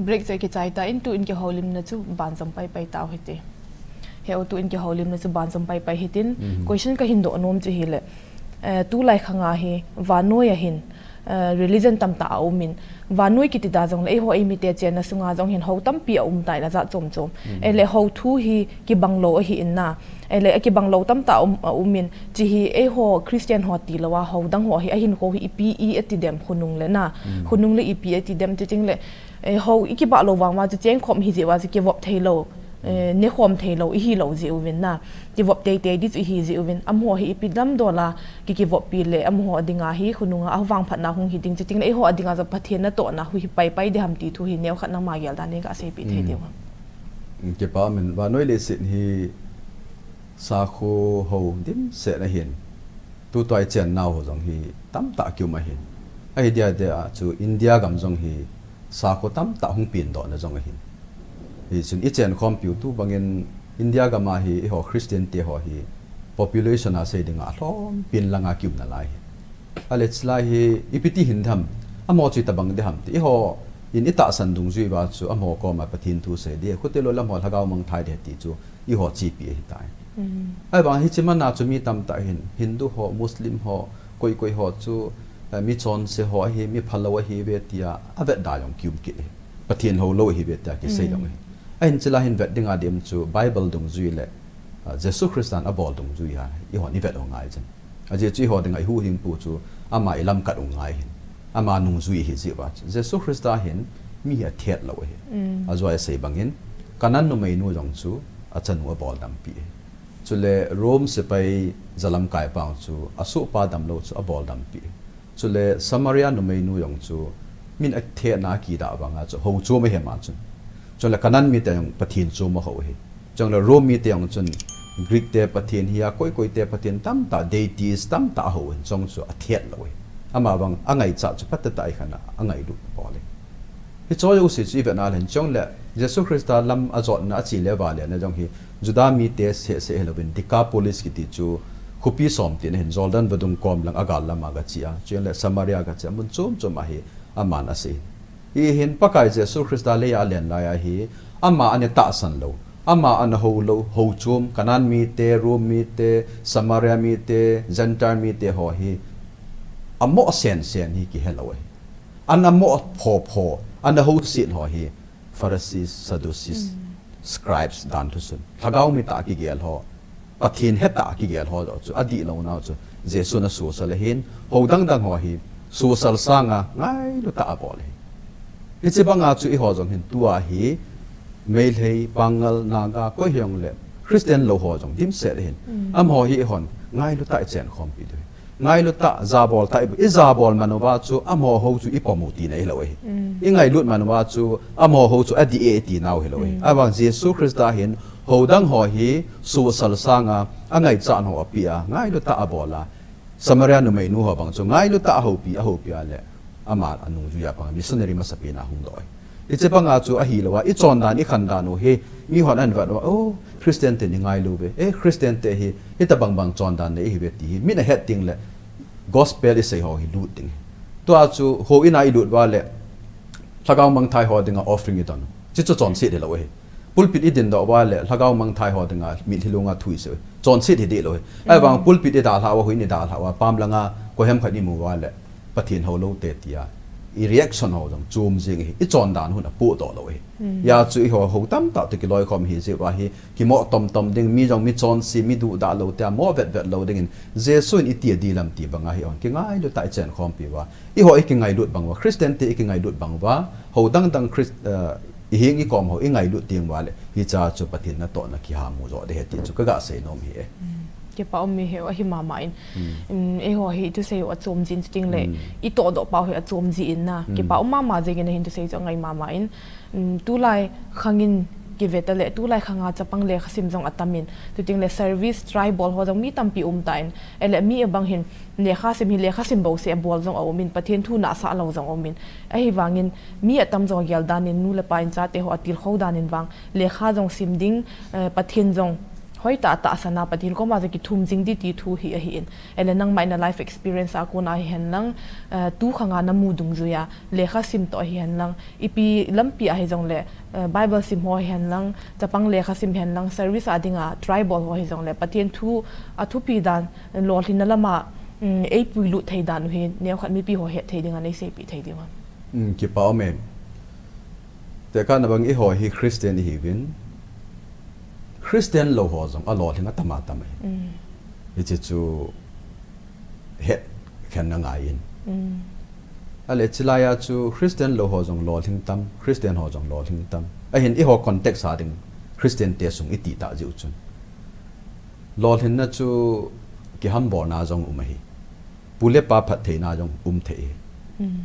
Break chu kichai ta in, tu in kihoulimna chu banjom pai pai tau hite. He o, tu in kihoulimna chu banjom pai pai hitin, Mhm. question kahin doh nom chu hile, eh, tulai khanga hi vannoi a hin, eh, religion tamtah a um in, vannoi kiti da jong le, eiho eimite chenna sunga jong hin hou tampi a um tai la jat chom chom. Mhm. Ele hou thu hi kibang lou ahi in na. Ele a kibang lou tamtah um, a um in, chi hi eiho Christian ho ti lou a, hou dang ho hi, ahin kho hi ipi i ati dem khonung le na. Mm. Khonung le ipi ati dem ti ting le, eh, hou i kibah lou vang uva chu cheng khom hi jeh uva chu kivop thei lou, eh, ne khom thei lou, ihi lou jeh uvin na. Kivop tei tei di chu ihi jeh uvin. Amaho hi ipi lam dol a, ki kivop pi le, amaho a dinga hi, khonung a, a vangphatna hung hi ding ti ting le, eiho a dinga chu Pathen natohna hu hi pai pai di ham ti thu hi neo khat nangma gel dan in ka sei pi thei Mm. diu ham. Kipa min, vannoi leiset hi sakho ho dimset ahin. Tutua i chen nau ho jong hi tamtah kium ahin. Ahi dia dia chu India gam jong hi sakho tamtah hung pin doh na jong ahin. Hichun i chen khom piu tu bangin India gam a hi eiho Christian te ho hi population a sei dinga alhom pin langa kium nalai hi. Ale chilai hi ipi ti hin tham, amaho chu itabang di ham ti. Eiho in i tahsan dungjui uva chu amaho koma Pathen thu sei di, khute lou le amaho lhagao mangthai di ti chu eiho chepi ahi tai. Mm. Ahivang hiche mana chu mi tamtah hin, Hindu ho, Muslim ho, koi koi ho chu, eh, mi chonse ho ahi, mi phalou ahi ve tia avet da jong kium kit hi. Pathen houlou ahi ve tia kisei Mm. jong ahi. Ahin chilai hin vet dinga dim chu Bible dungjui le, ah, Jesu Christan abol dungjui a, eihon ivet u ngai chun. Ajeh chu eiho dinga i huhhingpu chu ama i lamkat u ngai hin. Ama nungjui ahi jeh uva chu. Jesu Christa hin mi hi athet lou ahi. Mm. Ajeh a i sei bangin, Canaan numeinu jong chu achanu abol dampi ahi. Chule Rome sepai jalamkai pa chu asohpa damlou chu abol dampi ahi. Chule Samaria numeinu jong chu min athetna akidah vanga chu hou chom ahi ama chun. Chule Canaan mite jong Pathen chom ahou ahi. Chule Rome mite jong chun Greek te Pathen hi a, koi koi te Pathen tamtah, deities tamtah ahou in chong chu athet lou ahi. Ama vang angaichat chu phatah tah a ikhan a angailut bol ahi. Hiche jouse chu ivet na le hin chule Jesu Christa lam ajotna ache le vale na jong hi Juda mite seh seh hilouvin Decapolis kiti chu khopi som tina hin Jordan vadung kom lang agal lama gache a, chule Samaria gache a, mun chom chom a hi aman asei. Hihin Pakai Jesu Christa leiya alen laiya hi, ama ana tahsan lou, ama ana hou lou, hou chom, Canaan mite, Rome mite, Samaria mite, Gentile mite ho hi, amo sen sen hi kihe lou ahi. Ana mo pho pho, ana houset ho hi, Pharisees, Sadducees, Mm. scribes dan thusun. Lhagao mi tah kigel ho, Pathen hetah kigel ho joh chu, adih lou nau chu, Jesun asosal ahin, hou dang dang ho hi, sosal sanga, ngailu tah abol ahi. Hiche banga chu eiho jong hin tua hi, Meitei, Pangal, Naga, koi hijongle, Christian lou ho jong dimset ahin. Mm. Amaho hi eihon, ngailu tah ichen khompi diu ahi. Ngailu tah, jabol tah, i, ijabol man uva chu, amaho hou chu ipom u tina hilou ahi. Mm. Ingailut man uva chu, amaho hou chu adih e tina u hilou ahi. Mm. Ahivang Jesu Christa hin, hou dang ho hi, sosal sanga, angaichat ho apeh a, ngailu tah abol a. Samaria numeinu ho bang chu, ngailu tah ahoupi, ahoupi a le, ama anungjui a pang, missionary masapen a hung doh ahi. Hiche banga chu ahilou a, ichondan, ikhandan u hi, mihon ahin vet uva, oh, Christian te hi ngailu ve, eh, Christian te hi, hitabang bang chondan nei ahi ve ti hi, min ahet teng le, gospel isei ho hi lut ding ahi. Tua chu, houin a ilut uva le, lhagao mangthai ho dinga offering idon u. Hichu chonset hilou ahi. Pulpit idin doh uva le, lhagao mangthai ho dinga, mitlhi lunga thu isei u. Chonset hi dih lou ahi. Ahivang Mm. pulpit idalhah uva, houin idalhah uva, pam langa, koiham khat imu uva le, Pathen houlou te tia, i reaction ho jong chom jing ahi, ichondan hon apohdoh lou ahi. Mm. Hijeh chun eiho hou tamtah toh kiloikhom ahi jeh uva hi, kimo tom tom ding, mi jong mi chonse, mi duhdah lou tia, mo vet vet lou dingin, Jesun iti adih lam ti banga hi hon, kingailu tah ichen khompi uva. Eiho ikingailut bang uva, Christian te ikingailut bang uva, hou dang dang Christ, eh, iheng ikom ho ingailut teng uva le, hichea chu Pathen natohna kihamu joh ding ahi ti chu kaga sei nom ahi e. Mm. Kipa um e, heo ahi mama in. Mm. Mm, eiho hi thusei u achom jin chuting le, Mm. itohdoh pau hi achom jin na. Mm. Kipa um mama jengin ahin thusei chu angai mama in. Mm, tulai khangin kivet a le, tulai khanga chapang lekha sim jong atam in. Chuting le service tribal ho jong mi tampi um tan. Ele mi abang hin lekha sim hi lekha sim bouseh abol jong aum in, Pathen thu nahsah lou jong aum in. Ahivangin mi atam jong agel dan in, nu le pa in chate ho atilkhou dan in vang, lekha jong sim ding, eh, Pathen jong hoitah tahsan a Pathen koma jong kithum jing ding ti thu hi ahin. Ahile nangma in a life experience a kona hihen lang, eh, tu khang a namu dungjuia, lekha sim toh hihen lang, ipi lampi a hijongle, eh, Bible sim ho hihen lang, chapang lekha sim hihen lang, service a dinga tribal ho hijongle, Pathen thu, athupi dan, lolhinna lama, mm, eipuilut thei dan u hi, neokhat mipi ho het thei dinga neiseipeh thei diu ham? Mm, kipa um e. Tekahna bang eiho hi Christian ihiuvin, Christian lou ho jong alolhing atam atam ahi. Mm. Hiche chu hetkhen angaiyin. Mm. Ahile chulai a chu Christian lou ho jong lolhing tam, Christian ho jong lolhing tam. Ahin eiho context a ding Christian te sung iti tah jeh u chun, lolhinna chu kihambolna jong um ahi. Pu le pa phattheina jong um thei ahi. Mm.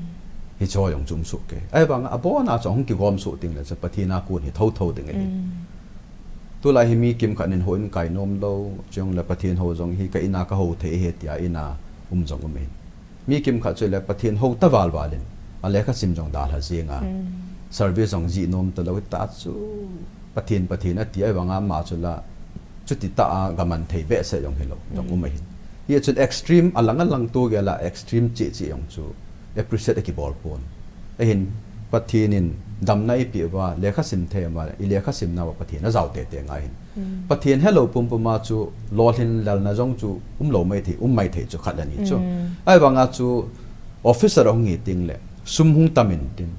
Hicheho jong chu um soh kei. Ahivanga abona chu ahung kigom soh tengle chu Pathen a kon hi thotho ding ahi. Mm. Tulai hi mi kimkhat in houin kai nom lou, chujongle Pathen hou jong hi ka in a kahou thei ahi tia in a um jong um ahi. Mi kimkhat chu le Pathen hou ta valval in, alekha sim jong dalha jeng a. Mm. Service jong jih nom talou, hita chu Pathen, Pathen ati, ahivanga ama chu la chuti tah a gaman thei behseh jong hilou jong um ahi. Hia chun extreme alang alang tugel a extreme cheh cheh jong chu appreciate akibol pon. Ahin Pathen in damna eipeh uva, lekha sim thei uva, ilekha simna uva Pathen ajao tete ngai ahin. Mm. Pathen helou pumpum a chu lolhin lalna jong chu umlou maithei, um maithei chu khat le ni chu. Mm. Ahivanga chu officer ahung hi tengle, sum hung tam intin,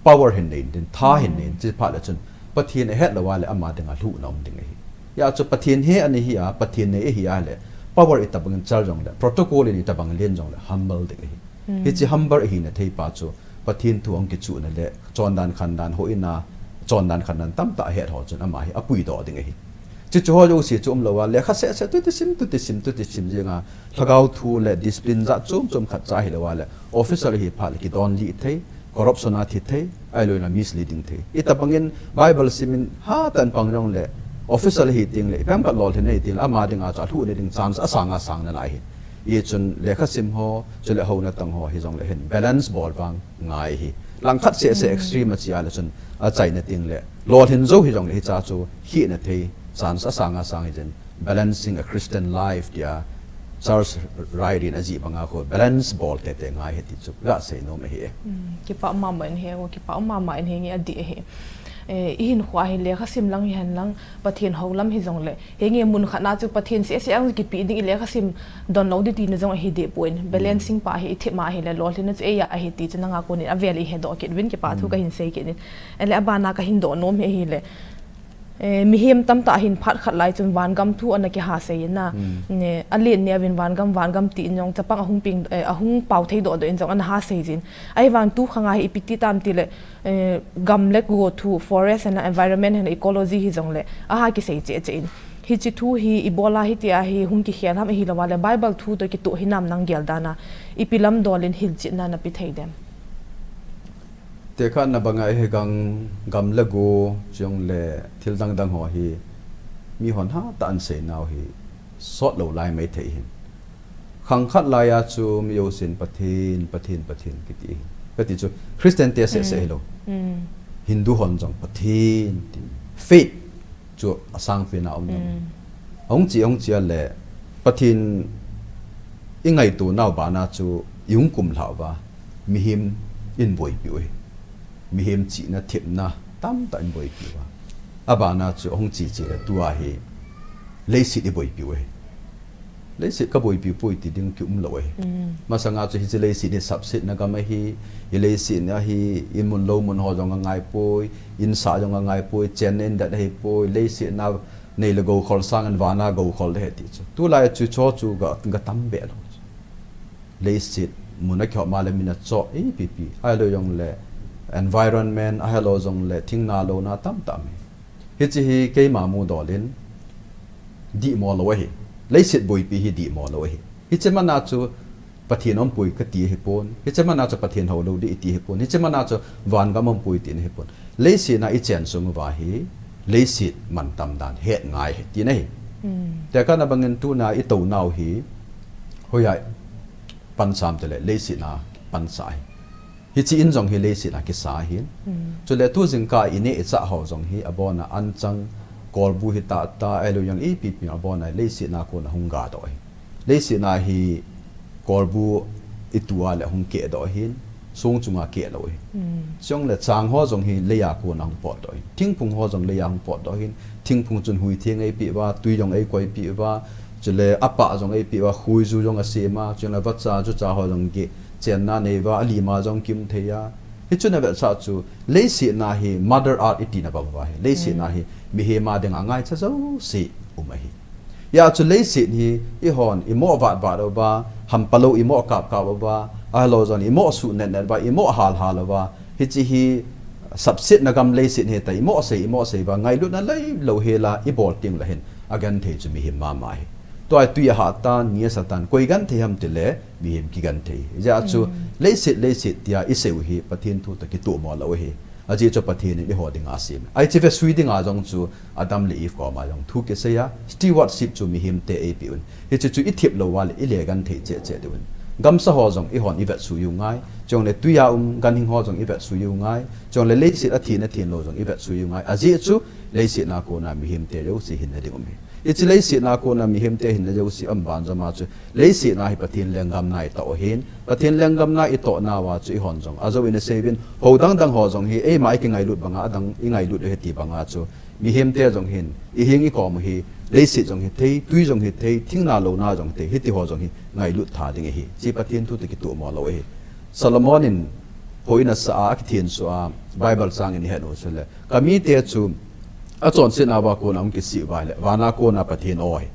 power hin nei intin, tha hin nei in, mm, chuphat le chun Pathen ahet lou a le ama dinga lhuhna um ding ahi. Hia chu Pathen he ana hi a, Pathen nei ahi a le, power itobang in chal jongle, protocol in itobang len jongle, humble ding ahi. Mm. Hiche humble ahina thei pa chu, Pathen thu ahung kichuhna le, chondan khandan houin a, chondan khandan tamtah ahet ho chun ama hi apuidoh ding ahi. Chuche ho jouse chu umlou a, lekha seh seh, tuti sim, tuti sim, tuti sim jeng a, lhagao thu le discipline jat chom chom khat cha hilou a le, officer ahi phat le kidonlih thei, corruption a thi thei, ahilou le misleading thei. Itobang in Bible sim in hatah in pang jongle, officer ahi tengle, iphem khat lolhin ahi tengle, ama dinga chu alhuhna ding chance asang asang nalai ahi. Hichun lekha sim ho, chule houna tang ho hijongle hin balance bol vang ngai ahi. Langkhat seh seh, mm, extreme a chia le chun achaina tengle, lolhin jou hijongle hicha chu hina thei chance asang asang ahi jeh in, balancing a Christian life tia Charles Ryrie in ajih banga khu balance bol tete ngai ahi ti chu gasei nom ahi e. Mm, kipa mama in ahi, kipa mama in ahi, nge adih ahi. Eh, ihinkhoa hi lekha sim lang hihen lang, Pathen hou lam hijongle, henge mun khat na chu Pathen seh seh a kipe ding, ilekha sim don lou ding tina jong ahi deh poi. Balancing pa hi ithip ma ahile, lolhinna chu eia ahi ti chu nanga konin avel ihedoh kit uvin, kipa thu, mm, kahin sei kit in. Ahile abana kahin doh nom hi ahile, eh, mihem tamtah hin phat khat lai chun vangam thu ana kiha sei in a. Mm. Ne, alen neuvin vangam, vangam tin jong chapang ahung peng, eh, ahung pao thei doh doh in jong ana ha sei jin. Ahivang tu khang a hi ipi ti tam tile, eh, gam le go thu, forest hen lang, environment hen lang, ecology hijongle, aha kisei cheh cheh in. Hiche thu hi ibola hitia hi hung kikhel ham, ahilou a le Bible thu toh kitoh hinam nang gel dan a, ipi lam dol in hilchetna nape thei dem? Tekahna banga hi gam, gam le go, chujongle thil dang dang ho hi mihon hatah in asei nau hi sot lou lai maithei ahin. Khang khat lai a chu mi jousen Pathen, Pathen, Pathen kiti ahi. Kati chu Christian te seh seh, mm, hilou. Mm. Hindu hon jong Pathen tin. Faith chu asangpen a um, mm, nang. Ahung che, ahung che a le Pathen ingaito nau bana chu ihung kumlhah uva, mihem in boipi u ahi. Mihem chihna, thepna tamtah in boipi uva. Abana chu ahung che che le tua hi leiset iboipi u ahi. Leiset kaboipi poi ti ding kium lou ahi. Mm. Masanga chu hiche leiset hi sapsetna gam ahi, hi leiset a hi imun lou mun ho jong angai poi, insah jong angai poi, chenna in det ahi poi, leiset a nei le gou khol sangin vana gou khol ahi ti chu. Tulai chu cho chu ga, ga tam be lou chu. Leiset mun a kihop ma le min achoh ipi pi. Ahilou jongle environment, ahilou jongle thing na lou na tamtah um ahi. Hiche hi keima mudol in dihmo lou ahi. Leiset boipi hi dihmo lou ahi. Hiche mana chu Pathen aumpoi kati ahipon. Hiche mana chu Pathen hou lou ding iti ahipon. Hiche mana chu vangam aumpoi tina ahipon. Leiset a ichen sung uva hi leiset mantam dan het ngai ahi tina ahi. Hmm. Tekahna bangin tuna itou nau hi hoiya pansa ham tile leiset a pansa ahi. Hiche in jong hi leiset a kisa ahin. Hmm. Chule tu jingkah ineh ichah ho jong hi abona anchang kolbu hi tah tah, ahilou jong ipi ipi abon a leiset na kona hung ga doh ahi. Leiset na hi kolbu i tua le hung keh doh ahin, song chunga keh lou ahi. Chuleh chang ho jong hi leiya kona hung potdoh ahin. Thingphung ho jong leiya hung potdoh ahin. Thingphung chun hui theng eipeh uva, tui jong eikoipeh uva, chule apah jong eipeh uva, khuiju jong asem a, chule vacha, jucha ho jong geh, chenna nei uva, alima jong kim thei a. Hichun avetsah chu, leiset na hi mother earth iti na bang uva hi. Leiset na hi mihem a dinga ngaicha jouse um ahi. Hijeh chun leiset hi eihon imoh vat vat uva, hampalou imoh kap kap uva, ahilou jong imoh suh net net uva, imoh hal hal uva. Hiche hi sapsetna gam leiset hi ta imoh sei, imoh sei uva, ngailutna leilou hela ibol teng le hin agenthei chu mihem mama ahi. Tua hi tui ahah tan, ni asah tan, koi genthei ham tile, mihem kigenthei. Hijeh chun, leiset, leiset tia isei u hi Pathen thu toh kitoh mo lou ahi. Ajeh chu Pathen in eiho dinga asem. Hiche vetsui dinga jong chu Adam le Eve koma jong thu kisei a, stewardship chu mihemte eipeh un. Hiche chu ithip lou uva le ile genthei cheh cheh diu hin. Gamsa ho jong eihon ivetsui u ngai. Chuleh tuiya um ganhing ho jong ivetsui u ngai. Chuleh leiset athin athin lou jong ivetsui u ngai. Ajeh chu leiset na kona mihemte jouse hinna ding um ahi. Hiche leiset na kona mihemte hinna jouse um ban joma chu leiset na hi Pathen lenggam na itoh ahin. Pathen lenggam na itoh nauva chu eihon jong ajou in asei uvin, hou dang dang ho jong hi eima ikingailut banga adang ingailut u ahi ti banga chu mihemte jong hin, iheng ikom u hi, leiset jong hithei, tui jong hithei, thing na lou na jong hithei, hiti ho jong hi ngailut tha ding ahi. Hiche Pathen thu toh kitoh mo lou ahi. Solomon in hou in asa a, akithenso a, Bible chang in ihet u chule, ka mite chu achonset nauva kona hung kisih uva le, vana kona Pathen o hi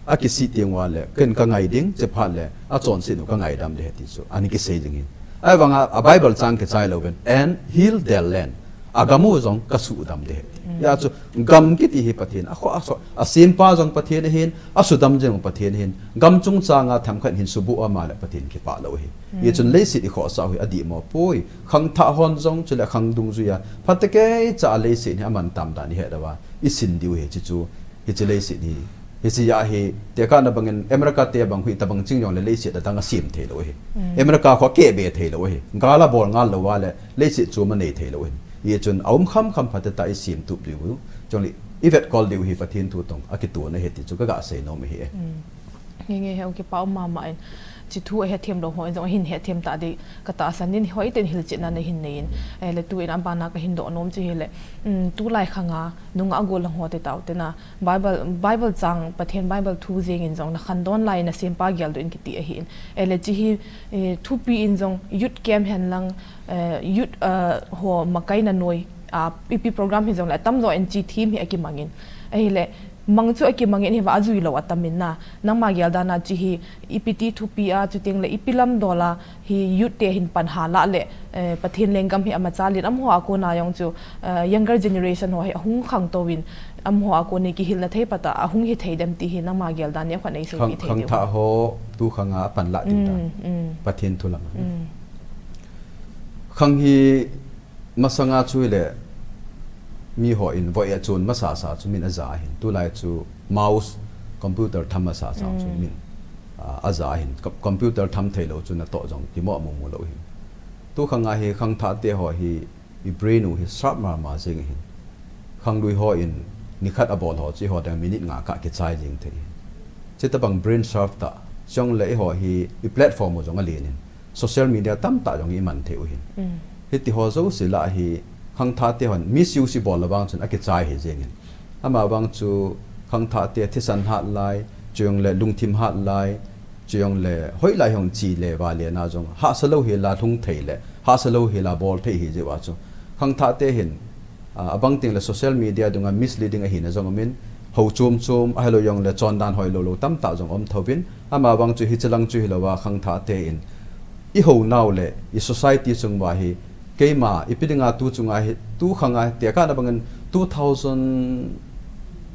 akisih teng uva le, ken kangai ding, chuphat le achonset u kangaidam ding ahi ti chu ana kisei jing ahi. Ahivanga a Bible chang kichai lou uvin, and heal their land. Agam u jong kasuhdam ding ahi ti. Hijeh chun gam kiti hi Pathen, akhoh, akhoh, asempa jong Pathen ahin, asudam jing jong Pathen ahin, gam chungchanga themkhat hin suboh a ahile Pathen kipah lou ahi. Hijeh chun leiset ikhohsah u hi adih mo poi. Khangthah hon jong chule khang dungjuiya phatecha a leiset hi aman tam dan ihet uva, isin diu ahi, hiche chu, hiche leiset hi. Hiche a hi, tekahna bangin America te bang hi tobang ching jongle leiset adang asem thei lou ahi. America kho akeh be thei lou ahi. Gal abol ngal lou uva le, leiset chu ama nei thei lou ahi. Hijeh chun aum kham kham phatecha isem tup diu. Chuleh, ivetkol diu hi Pathen thu toh akitoh na ahi ti chu kaga sei nom ahi e. Nge nge, hung kipa um mama in. Hiche thu ahethem lou ho in jong ahin hethem ta ding katahsan in, hoiten hilchetna nahin nei in. Ahile tuin abana kahin doh nom chu hile, um, tulai khanga nungah gollhang ho te tao tena Bible, Bible chang, Pathen Bible thu jeng in jong nakhan don lai in nasempa geldoh in kiti ahin. Ahile hiche hi, eh, thupi in jong youth camp hen lang, eh, youth, eh, ho makaina noi, ah, ipi program hijongle atamjo in hiche theme hi akimang in. Ahile, mang chu akimang in hiva ajui lou atam in na. Nangma gel dan a hiche hi ipi ti thupi a, chuteng le ipi lam dol a hi youth te hin pan hal a le, eh, Pathen lenggam hi amachal in amaho a kona jong chu, eh, younger generation ho hi ahung khangtou in amaho a kon in kihilna thei phat a ahung hithei dem ti hi nangma gel dan in akhat nei seipeh thei diu. Khangthah ho tu khanga apan lah diu dan. Pathen thu lam. Khang hi masanga chu hile, mi hon voi a chun masasa chu min aja ahin. Tulai chu mouse, computer tham masasa chu min, ah, aja ahin. Com-, computer tham thei lou chu natoh jong kimo mu mu lou ahin. Tu khanga hi khangthah te ho hi i brain u hi sharp mama jing ahin. Khanglui hon nikhat abol ho chu eiho dinga minute nga kah kichai jing thei ahin. Chuti bang brain sharp tah, chuleh eiho hi i platform u jong alen in. Social media tamtah jong iman thei u ahin. Hiti ho jouse lah hi khangthah te hon misuse ibol lou vang chun akichai hi jeng in. Ama vang chu khangthah te thisan hat lai, chuleh lungthim hat lai, chuleh hoilai hung chi le vale na jong hahsa lou hela lhung thei le, hahsa lou hela bol thei ahi jeh uva chu. Khangthah te hin, ah, abang teng le social media dunga misleading ahina jong um in, hou chom chom, ahilou jongle chondan hoilou lou tamtah jong um thouvin, ama vang chu hiche lang chu hilou a khangthah te in, i hou nau le, i society chung uva hi, keima, ipi dinga tu chunga hi, tu khanga hi, tekahna bangin two thousand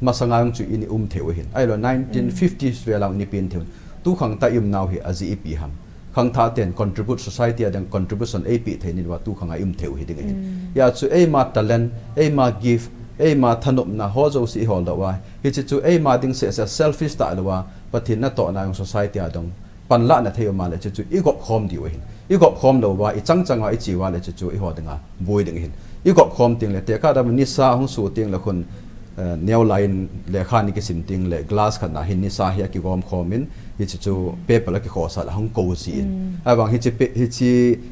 masanga jong chu in i um thei u ahin. Ahilou nineteen fifties vel a jong in i pen thei u ahin. Tu khangtah i um nau hi ajeh ipi ham. Khangthah ten contribute, society a dinga contribution eipeh thei in uva tu khanga i um thei u hi ding ahin. Hijeh chun eima talent, eima gift, eima thanopna ho jouse i hol doh uva. Hiche chu eima ding seh seh selfish tah lou a, Pathen natohna jong society a dinga panlahna thei um a le hiche chu i gop khom diu ahin. I gop khom lou uva, i chang chang uva i che uva le hiche chu eiho dinga boi ding ahin. I gop khom teng le tekah dam nisa hung soh teng le khun eh, neo line lekha ni kisim ting le glass khat na hin nisa hi akigom khom in, hichi chu paper akikhosa le hung ko ji in. Avang hichi pe-, hichi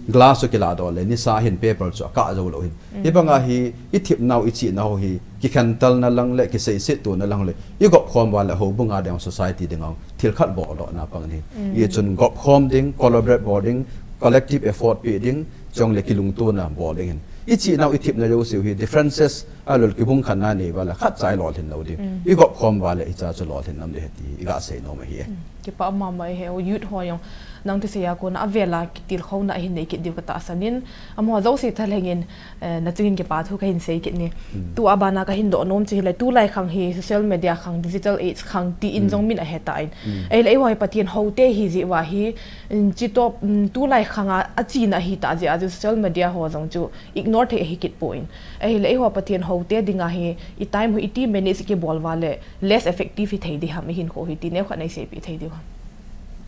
glass chu kiladoh le nisa hin paper chu akah jou lou hin. Hibanga hi ithip nau, ichi nau hi kikhentel na lang le kiseiset tu na lang le igop khom uva le houbung a ding society ding a thil khat bol doh na pang ni. Hichun gop khom ding, collaborate bol ding, collective effort pe ding, chule kilungto na bol ding hin. Ichi nau ithip na jouse hi differences a lol kibung khan na nei uva le khat cha ilolhin lou ding. Igop khom uva le hicha chu lolhin nam ding ahi ti iga sei nom ahi. Kipa mama e, he youth ho jong nang thusei a kona avela kitilkhouna ahin nei kit diu katahsan in, amaho jouse thalheng in, eh, nachung in kipa thu kahin sei kit e. Tua bana kahin doh nom chu hile, tulai khang hi social media khang, digital age khang ti in jong min ahe tan. Ahile eiho hi Pathen houte ihi jeh uva hi, in, chutah, mm, tulai khang a, achena ahi tah jeh a chu social media ho jong chu ignore thei ahi kit poi. Ahile eiho Pathen houte dinga hi, i time ho iti manage kibol uva le less effective hithei ding ham, ihinkho hi ti neokhat neiseipeh thei diu ham?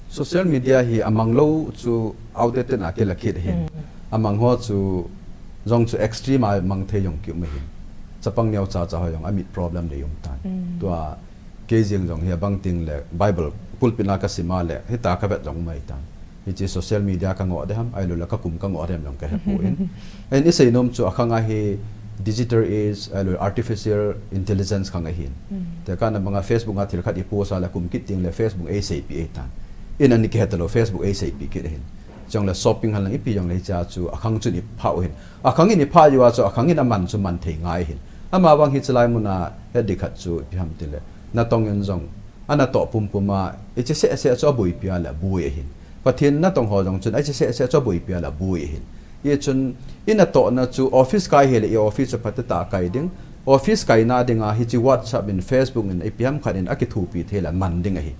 Social media hi amang lou chu outdated a kila kit ahin. Amang ho chu jong chu extreme a mang thei jong kium ahin. Chapang neocha cha ho jong amit problem dei um tan. Tua kei jeng jong hi abang ting le Bible pulpit na kasim a le hita kavet jong mai tan. Hichi social media kangoh ding ham, ahilou le kakum kangoh ding ham jong kahe poi. Ahin isei nom chu akhang a hi digital age, ahilou artificial intelligence khang ahin. Tekah na banga Facebook a thil khat ipost a le kum kit ting le Facebook eiseipeh ahitan. In ani kihe talou Facebook eiseipeh kit ahin. Chule shopping hen lang ipi jong le hicha chu akhang chun iphah u ahin. Akhang in iphah uva chu akhang in aman chu man thei ngai ahin. Amavang hichi lai mun a het ding khat chu ipi ham tile, natong in jong anatoh pumpum a, ichi sehseh chu aboipi a le aboi ahin. Pathen natong ho jong chun ichi sehseh chu aboipi a le aboi ahin. Hichun inatohna chu office kai hile i office chu phatah a kai ding. Office kaina dinga hichi WhatsApp in, Facebook in, ipi ham khat in akithopi thei le man ding ahi.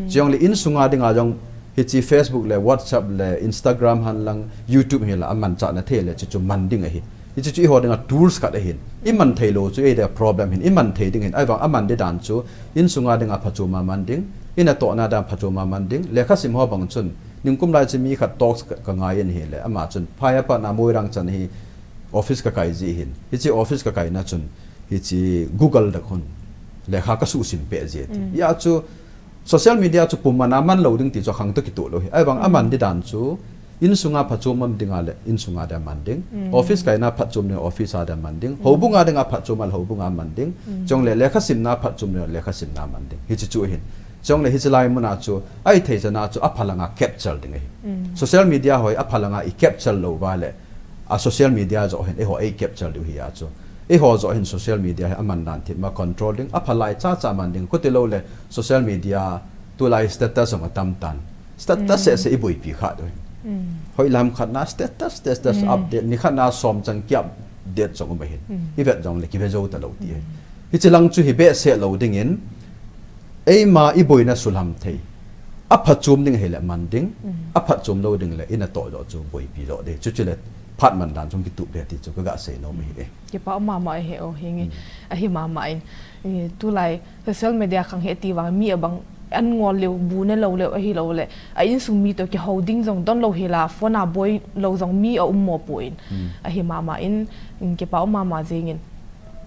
Chule insunga dinga jong hichi Facebook le WhatsApp le Instagram hen lang YouTube hi la amanchahna thei le chu chu man ding ahi. Hichi chu eiho dinga tools khat ahin. Iman thei lou chu eidinga problem ahin, iman thei ding ahin. Ahivang aman ding dan chu insunga dinga phachom a man ding, inatohna dinga phachom a man ding. Lekhasim ho bang chun, ningkum lai chu mi khat talks ka, kangai in ahile, ama chun phai a pat na Moirang chan hi office kakai ji ahin. Hichi office kakaina chun hichi Google dak hun lekha kasuhsim peh ji ati. Hia chu social media chu pum man a man lou ding ti chu akhang toh kitoh lou ahi. Ahivang aman ding dan chu insunga phachom a man dinga le insunga dinga man ding. Office kaina phatchom dinga office a dinga man ding. Houbunga dinga phatchom a le houbunga man ding. Chule lekhasimna phatchom dinga lekhasimna man ding. Hichi chu ahin. Chule hichi lai mun a chu ahithei chan a chu aphalang a capture ding ahi. Social media ho hi aphalang a i capture lou uva le a social media joh hin eiho ei capture diu ahi a chu. Eiho joh hin social media hi aman dan thip ma control ding, aphalai chacha man ding, khuti lou le social media tulai status jong atam tan. Status sehseh iboipi kha diu ahi. Hoilam khat na status, status update, ni khat na som chan ki update jong um ahin. Ivet jong le kive jou talou ti ahi. Hichi lang chu hi behseh lou dingin, eima iboina suhlam thei. Aphatchom ding hile man ding, aphatchom lou ding le inatoh joh chu boipi joh ding. Chuche le phat man dan chung kitup ding ti chu kaga sei nom ahi e. Kipa mama e, he o, hinge. Ahi mama in, tulai social media khang hi ati vang mi abang an ngol leu, bu ne lou leu, ahilou le a insung mi toh kihou ding jong don lou hila, phone a boi lou jong mi aum mo poi. Ahi mama in, kipa mama jeng in.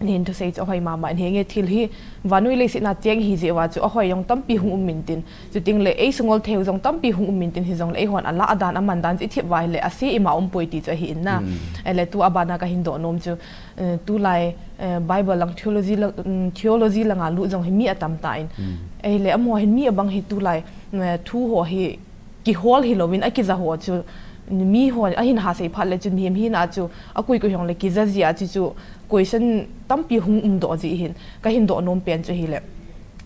Neihin thusei chu ahoi mama in, hinge thil hi vannoi leiset na cheng ahi jeh uva chu ahoi jong tampi hung um intin. Chuting le eisungol thei u jong tampi hung um intin, hijongle eihon alah dan aman dan chu ithiap uva hile ase ima um poi ti chu ahi in na. Ahile tua bana kahin doh nom chu, eh, tulai, eh, Bible lang theology lang, mm, theology langa lut jong hi mi atam tan. Ahile amaho hin mi abang hi tulai, eh, thu ho hi kihol hilouvin akija ho chu mi ho ahin hasei phat le chun mihem hina chu akoi koi hung le kija jia chu chu question tampi hung um doh ji hin kahin doh nom pen chu hile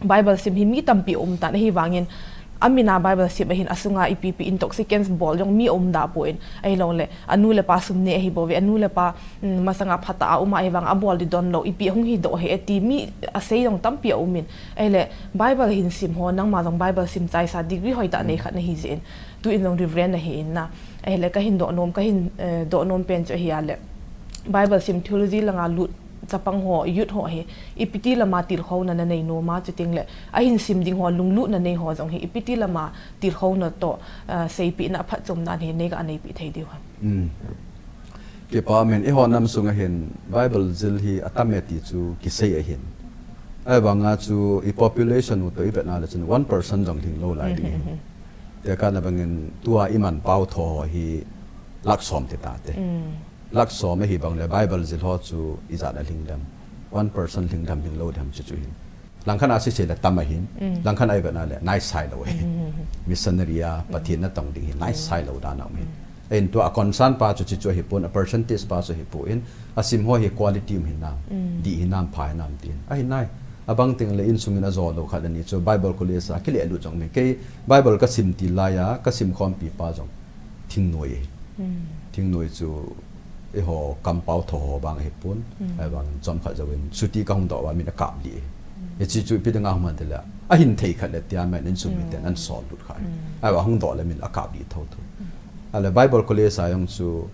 Bible sim hi mi tampi um tan ahivangin amin a Bible sim ahin asunga ipi pi intoxicants bol jong mi um da poi ahilou le anu le pa sum ne ahi bou ve anu le pa mm, masanga phatah a um a ahivang abol ding don lou, ipi hung hi doh hi e ti mi asei jong tampi aum in. Ahile Bible hin sim ho, nangma jong Bible sim chaisa degree hoitah nei khat nahi jeh in. Tu in jong Reverend nahi in na. Ahile kahin doh nom, kahin, eh, doh nom pen chu ahi a le. Bible sim theology langa lut chapang ho, youth ho hi, ipiti lama tilkhouna nanei nom a, chuting le, ahin sim ding ho, lunglutna nei ho jong hi, ipiti lama tilkhouna toh, eh, seipehna aphatchom dan hi, neiga neipeh thei diu ham. Kipa min, eiho nam sunga hin Bible jil hi atam e ti chu kisei ahin. Ahivanga chu i population u toh i vetna le chun one percent jong lhing lou lai ding ahi. Tekah na bangin tua i manpau tho hi lakh som ti tate. Lakh som ahi bang le Bible jil ho chu ijat a lhing dem. One percent lhing dem, lhing lou dem chu chu hin. Langkhat a sese le tam ahin. Langkhat a i vetna le nai sai lou ahi. Missionary a Pathen na tong ding hi nai sai lou dan a um ahi. Ahin tua a concern pa chu chu chu ahipon, a percentage pa chu ahipon, a sim ho hi quality um hinam, dih hinam, pha hinam tin. Ahi nai, abang teng le insung in ajo lou khat le ni chu Bible college a kile lut jong um ahi. Kei Bible ka sim til lai a, ka sim khompi pa jong thingnoi ahi. Thingnoi chu eiho kampau tho ho bang ahipon, ahivang chomkhat jouvin chuti ka hung doh uva min akap lih ahi. Hiche chu ipi dinga hung ham ti le, ahin thei khat le tia man insung miten ana sol lut kha ahi. Ahivang hung doh le min akap lih thotho. Ahile Bible college a jong chu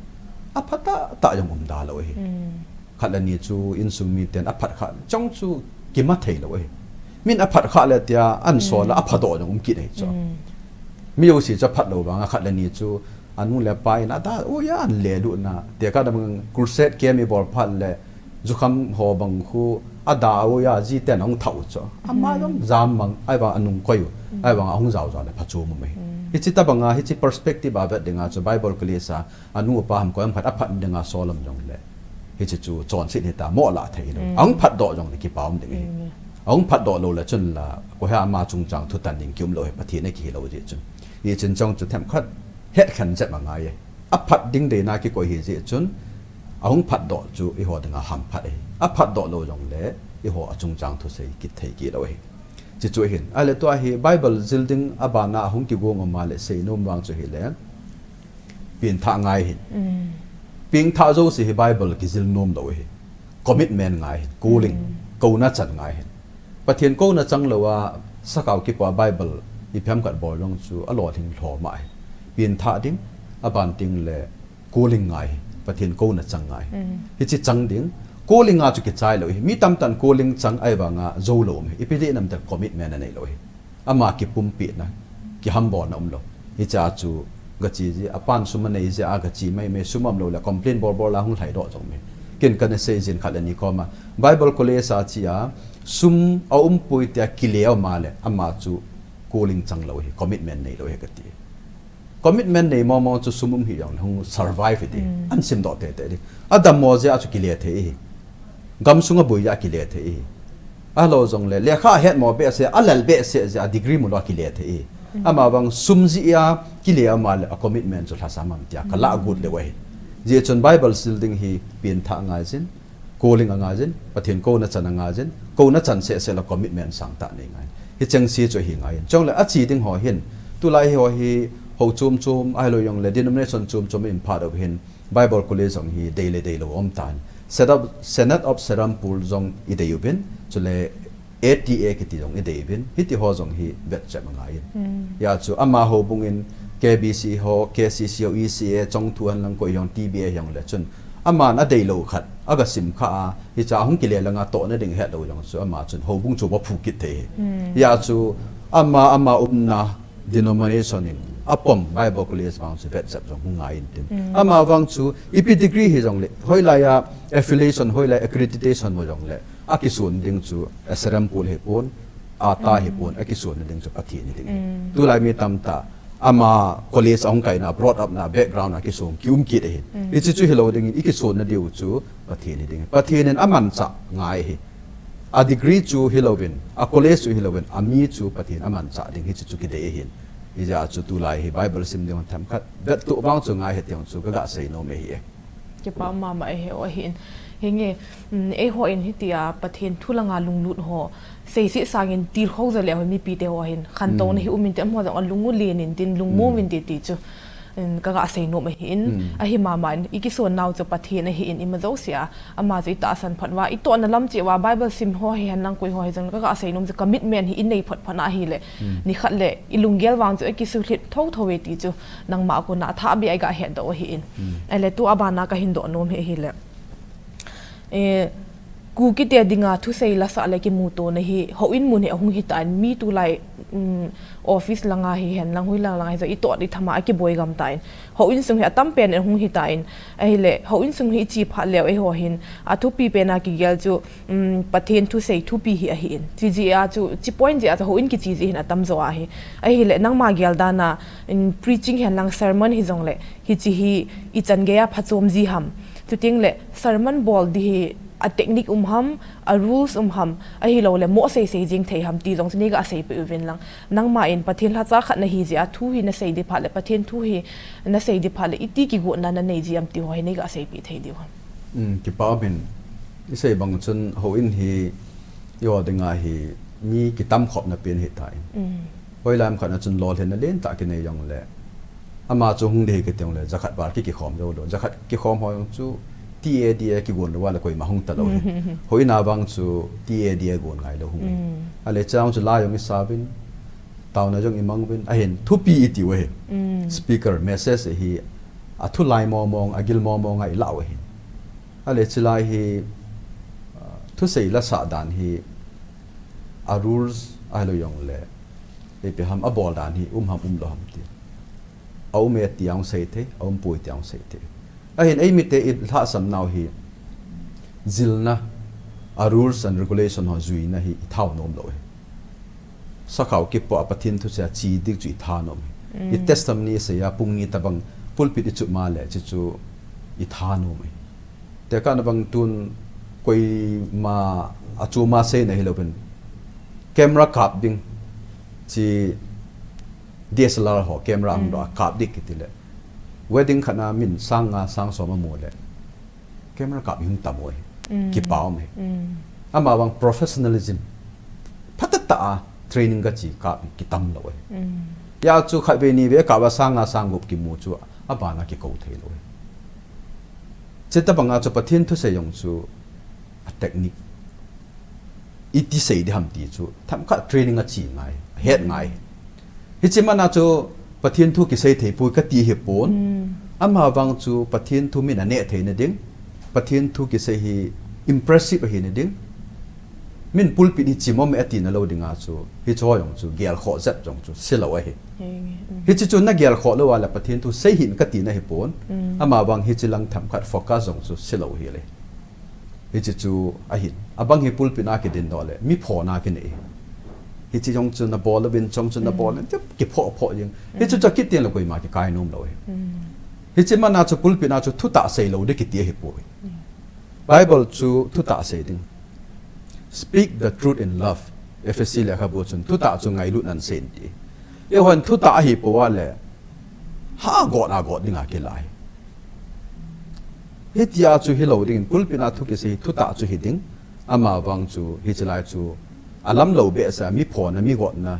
aphat tah tah jong um da lou ahi. Khat le ni chu insung miten aphat kha chong chu kima thei lou ahi. Min aphat kha le tia ana sol a aphat doh jong um kit ahi chu. Mi jouse chu aphat lou vanga khat le ni chu anu le apa in ada u ya ana le lut na. Tekah na bang crusade camp i bol phat le jukham ho bang khu ada u ya ji ten ahung thah u chu. Ama jong jam mang, ahivang anung koi u. Ahivang ahung jao jao le phachom um ahi. Hiche tabanga, hiche perspective a vet dinga chu Bible college a anu apa ham koi ham khat aphat dinga sol um jong le, hiche chu chonset hita, mo la thei lou. Ahung phat doh jong le kipa um ding ahi. Ahung phat doh lou le chun la, koi ham ama chungchang thutan ding kium lou ahi, Pathen a kihi lou jeh chun. Hichin chong chu themkhat het khen jep angai e. Aphat ding deina kikoi ahi jeh chun, ahung phat doh chu eiho dinga hamphat ahi. Aphat doh lou jong le, eiho a chungchang thusei kit thei kit lou ahi. Hiche chu ahin. Ahile tua hi Bible jil ding abana ahung kigong um a le seinom vang chu hile, pengthah ngai ahin. Pengthah jouse hi Bible kijil nom lou ahi. Commitment ngai ahin. Calling. Kouna chan ngai ahin. Pathen kouna chang lou a, sakao kipa Bible ipi ham khat bol jong chu alolhing lhom ahi. Pengthah ding, aban ding le calling ngai ahi. Pathen kouna chang ngai ahi. Hiche chang ding, calling a chu kichai lou ahi. Mi tamtah in calling chang ahivanga jou lou um ahi. Ipi dinam ti le commitment anei lou ahi. Ama kipumpina, kihambolna um lou. Hiche a chu gache ji, apan sum anei jeh a gache mai mai, sum um lou le complain bol bol a hung lhai doh jong um ahi. Ken kana sei jin khat le ni koma, Bible college a che a, sum aumpoi tia kile um a le, ama chu calling chang lou ahi, commitment nei lou ahi kati. Commitment nei mong mong chu sum um hih jong le hung survive hite. Ana simdoh teitei ding. Adammo jeh a chu kile thei ahi. Gamsung aboi jeh a kile thei ahi. Ahilou jong le lekha ahetmo behseh, alel behseh jeh a degree mu lou a kile thei ahi. Ama vang sum jeh a kile um a le a commitment chu lhasam ham tia kalah got leu ahi. Hijeh chun Bible jil ding hi pengthah ngai jin, calling angai jin, Pathen kouna chan angai jin, kouna chan seh seh le commitment sangtah nei ngai. Hicheng se chu ahi ngai in. Chule ache ding ho hin, tulai hi ho hi hou chom chom, ahilou jong le denomination chom chom in phat u hin, Bible college jong hi dei le dei lou um tan. Synod of, Synod of Serampore jong i dei uvin, chule A T A kiti jong i dei uvin, hiti ho jong hi vetchet angai in. Hijeh chu ama houbung in K B C ho, K C C ho, E C A, Chongthu hen lang koi jong T B A jong le chun. Aman adei lou khat, aga sim kha a, hiche a hung kile langa tohna ding het lou jong chu ama chun houbung chu va phu kit thei ahi. Hijeh chu ama, ama umna denomination in apom Bible college vang chu vetchet jong hung ngai in tin. Ama vang chu ipi degree hi jong le, hoilai a affiliation, hoilai accreditation mu jong le, akisun ding chu S R M Pul hi pon, ata hi pon, akisun ding chu Pathen hi ding. Tulai mi tamtah ama college ahung kaina, brought up na, background a kisun kium kit ahin. Hiche chu hilou ding in, ikisunna diu chu Pathen hi ding. Pathen in amanchah ngai ahi. A degree chu hilouvin, a college chu hilouvin, ami chu Pathen amanchah ding hiche chu kidei ahin. Hijeh a chu tulai hi Bible sim ding themkhat, vettup vang chu ngai hih teng chu kaga seinom ahi e. Kipa mama ahi o ahin. Hinge, um, eiho in hitia Pathen thu langa lunglut ho, seiset sangin tilkhou jale ho mipite ho hin, khantouna hi um inte amaho jong alung u len in tin, lungmong inte ti chu. In, kaga seinom ahin, ahi mama in, ikisun nau chu Pathen ahin, ima jouse a, ama chu itahsan phat uva, itohna lam cheh uva, Bible sim ho hihen lang koi ho hijongle, kaga seinom chu commitment hi inei phat phat na ahile, nikhat le, ilunggel vang chu ikisuhlhit thotho e ti chu, nangma a kona athah beh a iga hetdoh u ahin. Ahile tu abana kahin doh nom hi ahile. Eh, Kukite dinga thusei lasah le kimutona hi, houin mun hi ahung hitan, mi tulai, um, office langa hihen lang, hoilang langa hijo, itot ithama akiboi gam tan. Houin sung hi atam pen ahung hitan. Ahile, houin sung hi ichi phat leu eiho hin, athupi pena kigel chu, um, Pathen thusei thupi hi ahin. Chi jeh a chu, chi point jeh a chu houin kichi jeh hin atamjo ahi. Ahile, nangma gel dana, um, preaching hen lang sermon hijongle, hichi hi ichan geiya phachom ji ham. Chuteng le, sermon bol di hi a technique um ham, a rules um ham, ahilou le, mo sei sei jing thei ham ti jong chu neiga seipeh uvin lang. Nangma in Pathen lhacha khat nahi jeh a thu hi nasei di phat le, Pathen thu hi nasei di phat le, iti kigotna nanei ji ham ti ho hi neiga seipeh thei diu ham. Um, kipa min, isei bang chun houin hi, eiho dinga hi, mi kitam khopna pen hitan. Um. Hoilam khat na chun lolhinna lentah kinei jongle, ama chu hung di hi kiti jongle, jakhat val ki kikhom jou lou. Jakhat kikhom ho jong chu T A D A kigon lou a le koima hung talou hi. Houin a vang chu T A D A gon ngai lou hung hi. Um. Ahile chang chu la jong isauvin, taona jong imang uvin, ahin thupi itiu ahi. Um. Speaker message hi athu lai momong, agil momong a ilah u ahi. Ahile chilai hi, uh, thusei lasah dan hi, a rules ahilou jongle, ipi ham abol dan hi, um ham umlou ham ti. Aum e ti ahung sei thei, aum poi ti ahung sei thei. Ahin eimite ilhahsam nau hi, jilna, a rules and regulation ho juina hi itha nom lou hi. Sakhao kipo a Pathen thusei a chi dik chu itha nom hi. I testimony isei a pung ni tabang pulpit ichup ma le, chi chu itha nom hi. Tekahna bang tun koima achuma seina hilou pen, camera kap ding, chi D S L R ho camera ahung doh a kap ding kiti le, wedding khat na min sang nga sang som amu le, camera kap hung tam u hi. Kipa um hi. Ama vang professionalism, phatah a training kachi kap kitam lou hi. Hijeh chun khatvei nivei kap a sang nga sang gup kimu chu abana kikou thei lou hi. Chuti banga chu Pathen thusei jong chu a technique, iti sei di ham ti chu themkhat training achi ngai, ahet ngai. Hiche mana chu Pathen thu kisei thei poi kati hipon. Ama vang chu Pathen thu min aneh theina ding, Pathen thu kisei hi impressive ahina ding, min pulpit hi chim um e atina lou dinga chu, hiche ho jong chu gelkhoh jep jong chu silou ahi. Hiche chu nagelkhoh lou a le Pathen thu sei hih in katina hipon. Ama vang hiche lang themkhat focus jong chu silou hile. Hiche chu ahin. Abang hi pulpit a kidin doh le, mi phona kinei hi. Hiche jong chu nabol louvin, chong chu nabol louvin, kiphoh phoh jing. Hiche chu akit teng le koima kikai nom lou hi. Hiche mana chu pulpit a chu thutah sei lou di kiti ahipoi. Bible chu thutah sei ding. Speak the truth in love. Ephesi lekhabu chun thutah chu ngailutnan sei in ti. Eihon thutah ahipoi a le, ha got a got dinga kilah hi. Hitia chu hilou dingin pulpit a thu kisei thutah chu hiding. Ama vang chu hiche lai chu alamlou behseh a mi phona, mi gotna,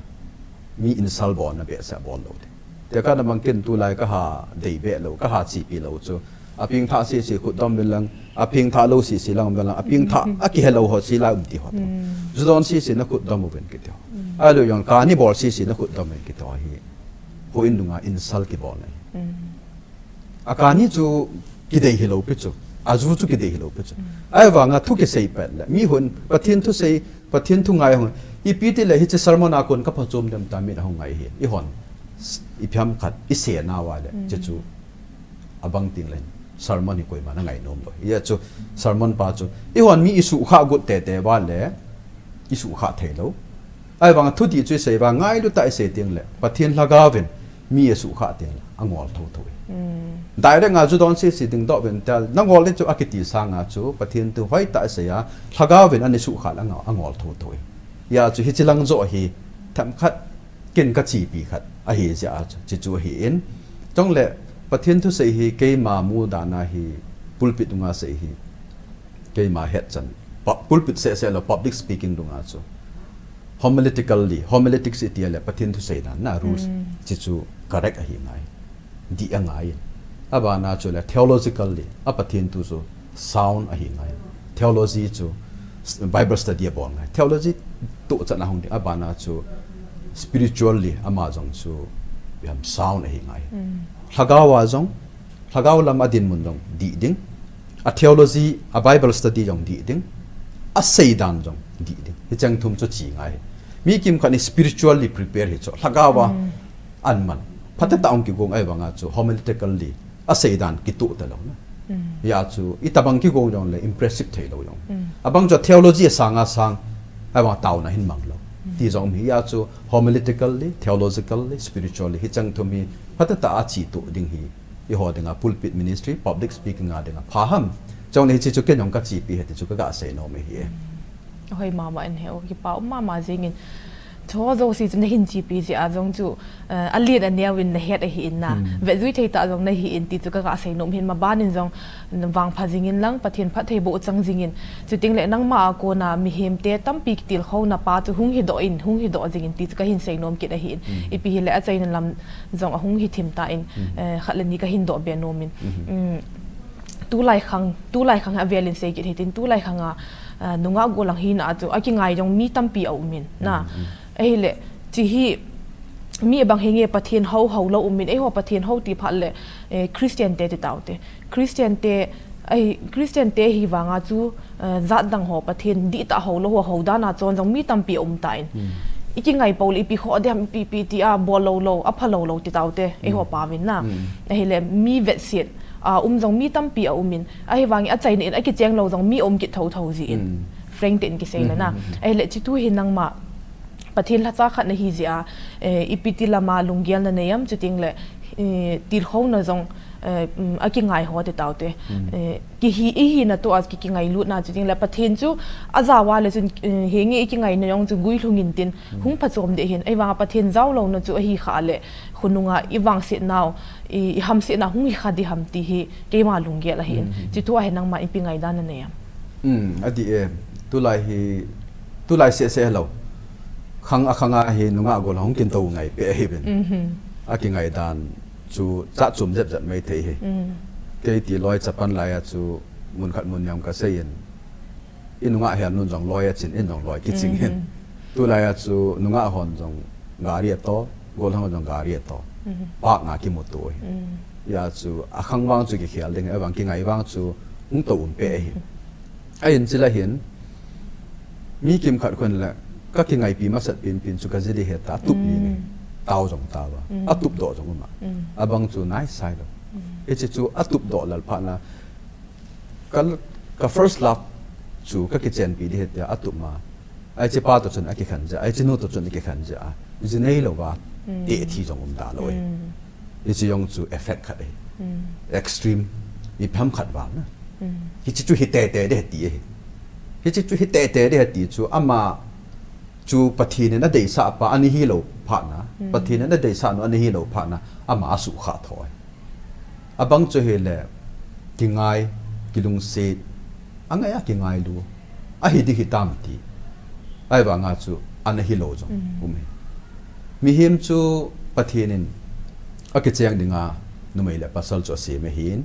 mi insult bolna behseh a bol lou ding. Tekahna bang ken tulai kaha dei be lou, kaha chepi lou chu, apengthah sese khut dom uvin lang, apengthah lou sese lang uvin lang, apengthah akihe lou ho sese lang um ti ho. Ju don sese nakhut dom uvin kiti ho. Ahilou jong kani bol sese nakhut dom uvin kiti ho hi, houin dunga insult kibolna hi. Akani chu kidei hilou pi chu, aju chu kidei hilou pi chu. Ahivanga thu kisei pet le, mi hon Pathen thusei, Pathen thu ngai hon, ipi tile hiche sermon a kon kaphachom dem ta min ahung ngai hi. Eihon, ipi ham khat isei nauva le, hiche chu abang teng le sermon hi koima nangai nom lou. Hijeh chun sermon pa chu, eihon mi isuhkhah got tete uva le, isuhkhah thei lou. Ahivanga thudih chu isei uva, ngailutah isei teng le, Pathen lhagaovin mi asuhkhah teng le, angol thotho e. Direct nga ju don sese ding doh uvin tia, nangol le chu akiti sanga chu, Pathen thu hoitah isei a, lhagaovin ana suhkhah le angol, angol thotho e. Hijeh chun hiche lang joh hi, themkhat ken kachepi khat ahi jeh a chu, hiche chu ahin. Chule, Pathen thusei hi keima mudan a hi, pulpit dunga sei hi, keima hetchan, pulpit seh seh lou public speaking dunga chu homiletically, homiletics iti le Pathen thusei dan na rules, hiche chu correct ahi ngai. Dih angai. Abana chule theologically, a Pathen thu chu sound ahi ngai. Theology chu Bible study abol ngai. Theology toh chan ahung ding. Abana chu spiritually ama jong chu sound ahi ngai. Lhagao a jong, lhagao lam a dinmun jong dih ding. A theology, a Bible study jong dih ding. asei dan jong dih ding. Hicheng thum chu chi ngai. Mi kimkhat in spiritually prepare hi chu lhagao a an man. Phatah a hung kigong ahi vanga chu homiletically asei dan kituh talou na. Hia chu itobang kigong jongle impressive theilou jong. Abang chu theology asang asang ahi vanga taona hin mang lou. Ti jong hi hia chu homiletically, theologically, spiritually hicheng thum hi phatah a chi tuh ding hi eiho dinga pulpit ministry, public speaking a dinga pha ham. Chule hiche chu ken jong kachipi e ti chu kaga sei nom e hi. Hoi mama in he, o kipa um mama jingin. Chu jouse chu nahin chipi jeh a jong chu, eh, alen aneo in nahet ahi in na. Vet jui thei tah jong nahi in ti chu kaga sei nom hin, maban in jong vangpha jingin lang, Pathen phattheiboh chang jingin. Chuteng le nangma a kona mihemte tampi kitilkhouna pa chu hung hidoh in, hung hidoh jingin ti chu kahin sei nom kit ahi in. Ipi hile achaina lam jong ahung hithim tan, eh, khat le ni kahin doh be nom in. Tulai khang, tulai khang avel in sei kit hitin, tulai khang a, ah, nungah gollhang hina chu akingai jong mi tampi aum in na. Ahile, chi hi mi bang hinge Pathen hou hou lou um in, eiho Pathen hou ti phat le, eh, Christian te ti taute. Christian te, ahi, Christian te hi vanga chu, eh, jat dang ho Pathen dihtah hou lou ho, hou dan a chon jong mi tampi aum tan. Ikingai pou le ipi khoh ding ham, ipi ipi ti a bol lou lou, apha lou lou ti taute, eiho pau vin na. Ahile mi vetset a um jong mi tampi aum in, ahivangin achaina in akicheng lou jong mi aum kit thotho ji in. Frank te in kisei le na. Ahile chi thu hi nangma Pathen lhacha khat nahi jeh a, eh, ipi ti lama lunggel nanei am, chuteng le, eh, tilkhouna jong, eh, um, akingai ho ti taute. Eh, kihi, ihina toh a ki, kingailutna chuteng le Pathen chu ajao a le chun, eh, hinge ikingaina jong chu guilhung in tin, hung phachom ding ahin. Ahivanga Pathen jaolouna chu ahi kha le, khonunga ivangsetnau, i, ihamsetna hung hi kha ding ham ti hi, keima lunggel ahi in. Chi thu a hi nangma ipi ngaidan nanei am. Adih e, tulai hi, tulai seh seh lou. Khang a khang a hi nungah gollhang hung kinto ngai peh ahi vin. Akingaidan chu cha chom jep jep mai thei hi. Kei ti loi chapan lai a chu mun khat mun ni a kasei in. I nungah hel nun jong loi achin, in jong loi kiching hin. Tulai a chu nungah hon jong gari ato, gollhang jong gari ato. Park nga kimuto hi. Hia chu akhang vang chu kikhel ding, avang kingai vang chu hung to um peh hi. Ahin chila hin, mi kimkhat khun le, kakingaipi masat pen pen chu kaji ding ahi tia atup ni ni. Tao jong tao a. Atup doh jong um a. Abang chu nai sai lou. Hiche chu atup doh lal phat na, ka, ka first love chu kakichenpi ding ahi tia atup ma. Hiche pa toh chun akikhen jeh a, hiche nu toh chun akikhen jeh a. Ji nei louva, teh thi jong um da lou e. Hiche jong chu effect khat ahi. Extreme, ipi ham khat vang na. Hiche chu hi tete ding ahi ti ahi. Hiche chu hi tete ding ahi ti chu ama chu Pathen in adeisah pa ana hilou phat na. Pathen in adeisah nu ana hilou phat na. Ama asuhkhah tho ahi. Abang chu hile, kingai, kilungset, angai a kingailu, ahi ding hitam ti. Ahivanga chu, ana hilou jong, um hi. Mihem chu Pathen in, akicheng dinga, numei le pasal chu asem ahin,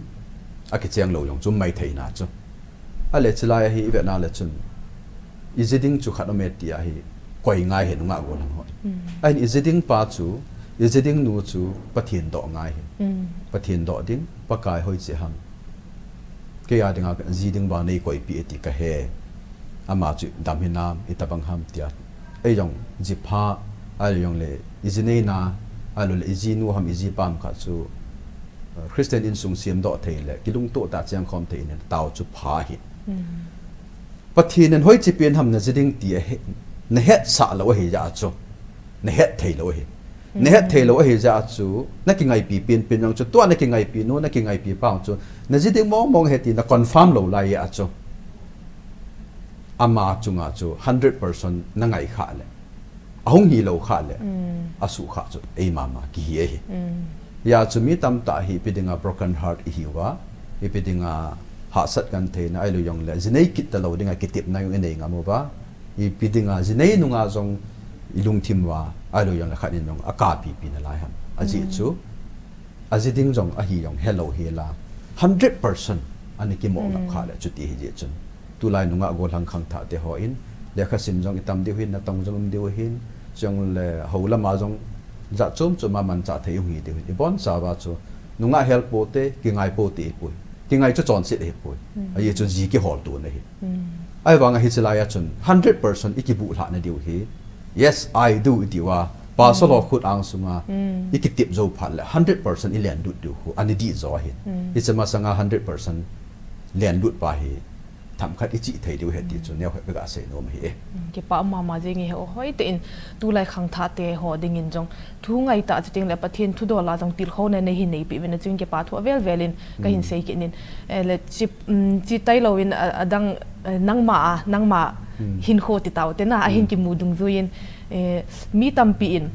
akicheng lou jong chu um mai thei na chu. Ahile chulai a hi ivet na le chun, iji ding chu khat aume ti a hi koi ngai hi nungah gollhang ho. Ahin iji ding pa chu, iji ding nu chu Pathen doh ngai hi. Pathen doh ding, Pakai hoiche ham. Kei a dinga ji ding vang nei koipeh e ti kahe. Ama chu dam hinam, itobang ham tia. Ei jong ji pha, ahilou jong le, iji neina, ahilou le, iji nu ham, iji pa ham khat chu, Christian insung semdoh thei le, kilungtoh tah chengkhom thei in tao chu pha hi. Pathen in hoiche pen ham naji ding ti ahe, nahetsah lou ahi jeh a chu, nahet thei lou ahi. Nahet thei lou ahi jeh a chu, nakingaipi pen pen jong chu, tua nakingaipi nu, nakingaipi pa jong chu, naji ding mong mong ahi ti naconfirm lou lai jeh a chu, ama chunga chu hundred percent nangai khah le, ahung hilou khah le, asuhkhah chu eima ma kihi ahi. Hia chu mi tamtah hi ipi dinga broken heart ihiuva, ipi dinga hahsat gentheina ahilou jong le, ji nei kit talou dinga kitepna jong inei ngam uva, ipi dinga ji nei nunga jong ilungthim uva, ahilou jong le khat in jong akap pipi nalai ham. Ajeh chu, aji ding jong ahi jong helou hel a, hundred percent ana kimoh ngap khah le chuti ahi jeh chun. Tulai nungah gollhang khangthah te hon, lekha sim jong itam diu hin, natong jong um diu hin, chule hou lama jong jat chom chom a manchah thei um hi diu hin. Ibonchauva chu, nungah hel pou te, kingai pou te ahipoi. Kingai chu chonset ahipoi. Ajeh chu ji kihol tona ahi. Ahivanga hiche laiya chun hundred percent ikibuhlhah na diu hi, "Yes, I do," iti uva, pastor ho khut angsunga ikitep jou phat le hundred percent ilen lut diu khu ani dih jo ahin. Hiche masanga hundred percent len lut pa hi themkhat ichih thei diu ahi ti chu neo khat kaga seinom ahi e. Kipa mama jing e, hoitah in tulai khangthah te ho dingin jong thu ngaitah, chuteng le Pathen thudol a jong tilkhouna neihin neipeh uvin, achun kipa thu avel vel in kahin sei kit in. Eh, le chi, um, chi tailou in a, adang, eh, nangma a, nangma hinkho ti tau te na, ahin kimu dungjuiyin, eh, mi tampi in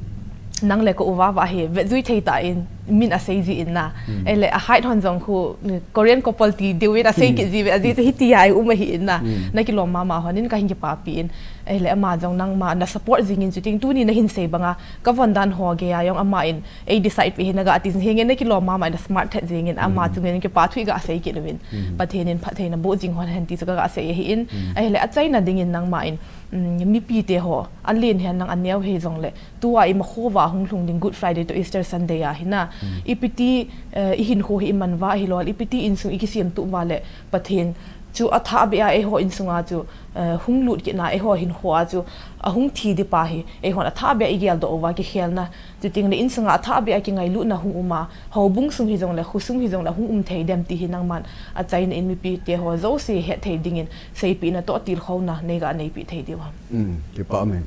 nang le ka u Vava hi vetjui thei tah in min asei ji in na. Eh, le a height hon jong khu, eh, Korean couple ti diu in asei kit ji uve, ajeh chu hitia i um ahi in na. Nakilom mama hon in kahin kipapi in. Eh, le ama jong nangma na support jing in, chuteng tuni nahin sei banga ka von dan ho geiya jong ama in ei decide peh hi naga ti jing, hinge nakilom mama in, na smart thet jing in, ama chunga kipa thu iga sei kit uvin. Pathen in phattheina boh jing hon hen ti chu kaga sei ahi in. Eh, le achaina dingin nangma in, um, mipi te ho, alen hihen lang aneo hijongle, tua imakhova hung lhung ding Good Friday to Easter Sunday a hi na, ipi ti, eh, ihinkho hi iman uva ahilou le, ipi ti insung ikisem tup uva le, Pathen chu athah beh a eiho insunga chu, eh, hung lut kit na, eiho hinkho a chu ahung thi ding pa hi eihon athah beh a igeldoh uva, kikhelna, chuteng le insunga athah beh a kingailutna hung um a, houbung sung hijongle, khosung hijongle hung um thei dem ti hi nangman achaina in mipi te ho jouse het thei dingin seipehna toh tilkhouna neiga neipeh thei diu ham? Um, kipa amen.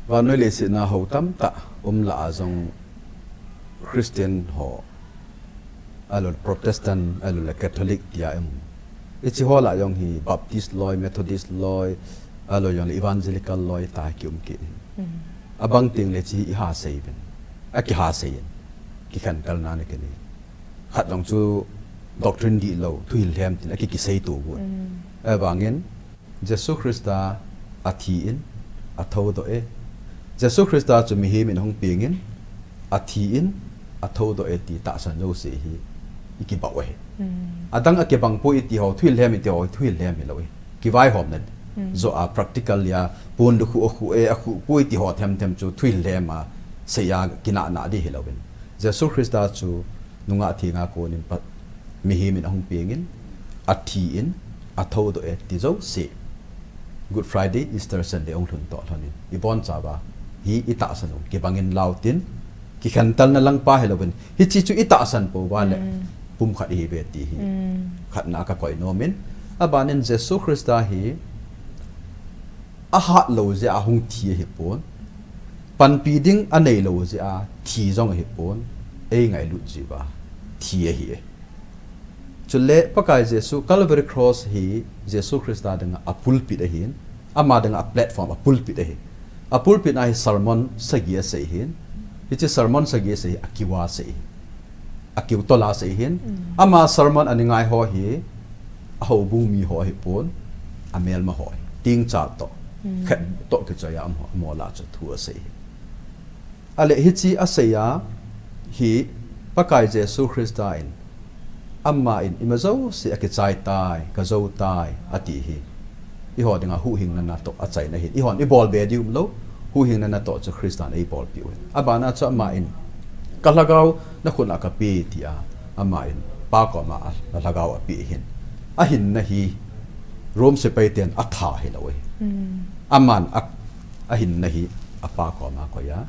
Vannoi leiset a hou tamtah um lah a jong Christian ho, ahilou le Protestant, ahilou le Catholic tia i um. Hiche ho lah jong hi Baptist loi, Methodist loi, ahilou jong le Evangelical loi tia kium kit in. Abang teng le hiche hi iha sei uvin. Akiha sei in. Kikhentelna ana kinei. Khat jong chu doctrine dihlou, thuhil lhem tin akikisei tou uvin. Ahivangin, Jesu Christa athi in, athoudoh e. Jesu Christa chu mihem in ahung peng in, athi in, athoudoh e ti tahsan jouse hi ikibang u ahi. Adang akibang poi iti ho, thuhil lhem iti ho, thuhil lhem hilou e. Kivaihomna joh a practical a, pon lukhuh akhuh e, akhuh poi ti ho themthem chu thuhil lhem a, seiya kinahna ding hilou in. Jesu Christa chu nungah thenga konin pat mihem in ahung peng in, athi in, athoudoh e ti jouse. Good Friday, Easter Sunday ahung lhun toh lhon in, ibonchauva hi itahsan u kibang in lau tin, kikhentelna lang pa hilou in, hiche chu itahsan pouva le, pumkhat ihi uve ti hi khatna a kakoi nom in, aban in Jesu Christa hi ahat lou jeh a hung thi ahipon, panpi ding anei lou jeh a thi jong ahipon, eingailut jeh uva thi ahi e. Chule Pakai Jesu, Calvary Cross hi Jesu Christa dinga pulpit ahin, ama dinga platform, a pulpit ahi. A pulpit a hi sermon sagi asei ahin, hiche sermon sagi asei hi akiu a asei ahi. Akiu tol a asei ahin, ama sermon ana ngai ho hi, ahoubung mi ho ahipon, amelma ho ahi. Tingcha toh, khat toh kichoi a amaho, amaho lah a chu thu asei ahi. Ahile hiche asei a hi Pakai Jesu Christa in, ama in ima jouse akichai tai, kajou tai, ati hi. Eiho dinga huhhingna natoh achaina ahin. Eihon ibol be ding umlou, huhhingna natoh chu Christan eibolpeh u ahin. Abana chu ama in, kalhagao nakhut a kapeh tia, ama in, Pa koma alhagao apeh ahin. Ahinna hi, Rome sepai ten atha hilou ahi. Aman a, ahinna hi, apa koma akoi a,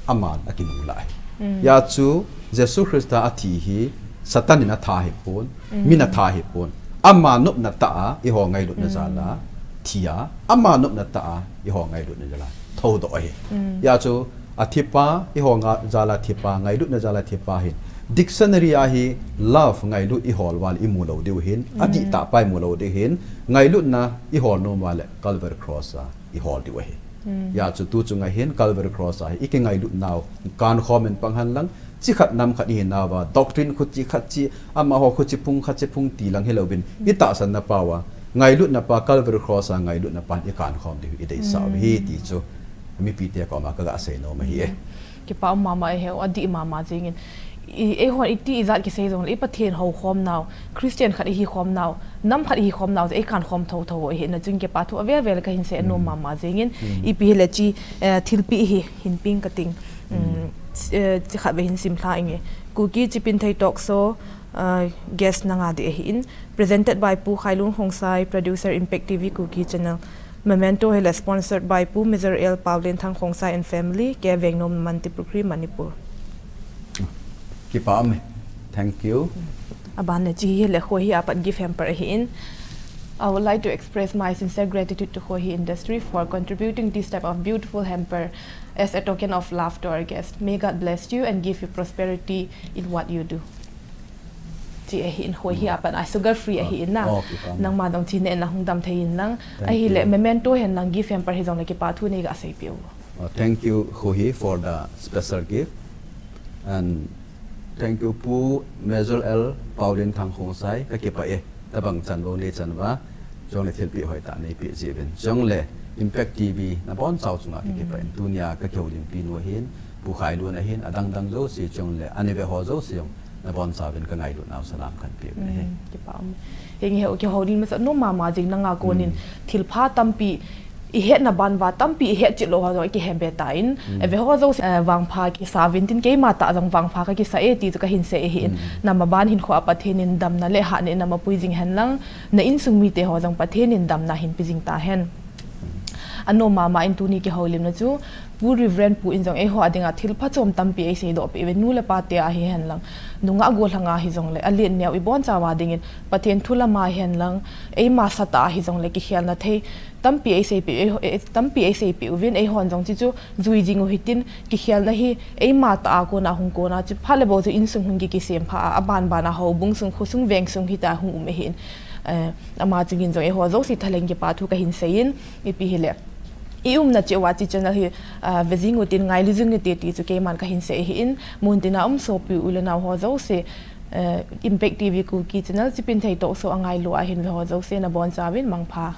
aman akinunglah ahi. Hijeh chun, Jesu Christa athi hi, Satan in atha ahipon, min atha ahipon. Ama nopna tah a, eiho ngailutna jal a, thi a, ama nopna tah a, eiho ngailutna jal a, thoudoh ahi. Hijeh chun, athipa, eiho nga, jal a thipa, ngailutna jal a thipa hin. Dictionary a hi, love, ngailut ihol uva le imu lou diu ahin, adihtah pa imu lou diu ahin, ngailutna ihol nom uva le Calvary Cross a ihol diu ahi. Hijeh chun tuchung a hin Calvary Cross a hi, ikingailut nau, kankhom in pang hen lang, chikhat namkhat ihinauva, doctrine khuche khatche, amaho khuche phung khatche phung ti lang hilouvin, itahsan na pau a, ngailutna pa Calvary Cross a, ngailutna pan ikankhom diu, ideisah u ahi ti chu, mipite koma kaga seinom ahi e. Kipa um mama e, adih mama jingin. I, eihon iti ijat kisei jongle, i Pathen houkhom nau, Christian khat ihi khom nau, nam khat ihi khom nau, eikankhom thotho u ahi, hijeh chun kipa thu avel vel kahin sei nom mama jingin, ipi hile hiche, eh, thilpeh hi, hin ping kating, um, eh, chi khat vei hin simlha inge. Kuki Chipinthei Talk Show, uh, guest nanga ding ahin, presented by Pu Khailun Khongsai, producer Impact T V Kuki Channel. Memento hi le sponsored by Pu Major L Paulin Thang Khongsai and family, K Vengnom, Mantripukhri, Manipur. Kipa um e. Thank you. Aban le chi hi le kho hi apat gift hamper ahin. I would like to express my sincere gratitude to Khohi Industry for contributing this type of beautiful hamper as a token of love to our guest. May God bless you and give you prosperity in what you do. Chi ahin, Khohi apat a, sugar free ahin na. Oh, kipa um. Nangma dong chi ne na hung dam thei in lang. Thank Ahi le you. Memento hen lang gift hamper hi jong le kipa thu nei ga seipeh u. Uh, thank you, Khohi, for the special gift. And thank you, Pu Major L Paulin Thang Khongsai, ka kipa e. Tabang chan lo nei chan uva, chong le thilpeh hoitah nei peh jeh uvin. Chong le Impact T V, nabonchau chunga ka kipa in. Tunia ka kihoulimpi nu ahin, Pu Khailun ahin, adang dang jouse chong le, ana ve ho jouse jong, nabonchau vin ka ngailut nau salam kan peh uvin ahi. Mm, kipa um. Henge hi kihoulim masa nom mama jing nanga konin thilpha tampi, i hetna ban uva tampi, i het chih lou ho jong i kihe be tan. I ve ho jouse, eh, vangpha kisa uvin tin keima tah jong vangpha ka kisa e ti chu ka hin sei ahin. Nangma ban hinkho a Pathen in damna le hatna in na mapui jing hen lang, na insung mite ho jong Pathen in damna hin pe jing ta hen. Anom mama in tuni kihoulimna chu, Pu Reverend Pu in jong eiho a dinga thil phachom tampi ei seidoh peh uve, nu le pa te a hi hen lang, nungah gollhang a hi jong le, alen neo i bonchau a dingin, Pathen thu lam a hi hen lang, eima sat a hi jong le, kikhelna thei tampi ei seipeh, eiho, eh, tampi ei seipeh uvin, eihon jong chi chu, jui jing u hitin, kikhelna hi, eima tah a kona hung kona chu, phat le bou chu insung hung ki, kisem pha a, aban ban a houbung sung, khosung veng sung hita hung um ahin, eh, ama chungin jong eiho jouse thalheng kipa thu ka hin sei in, ipi hile. I umna cheh uva chi channel hi, ah, ve jing utin ngailu jing ute ti chu keiman ka hin sei ahin, mun tina um sopi u le nao ho jouse, eh, Impact T V Kuki Channel Chipinthei Talk Show a ngailu a hin ve ho jouse nabonchau vin mangpha.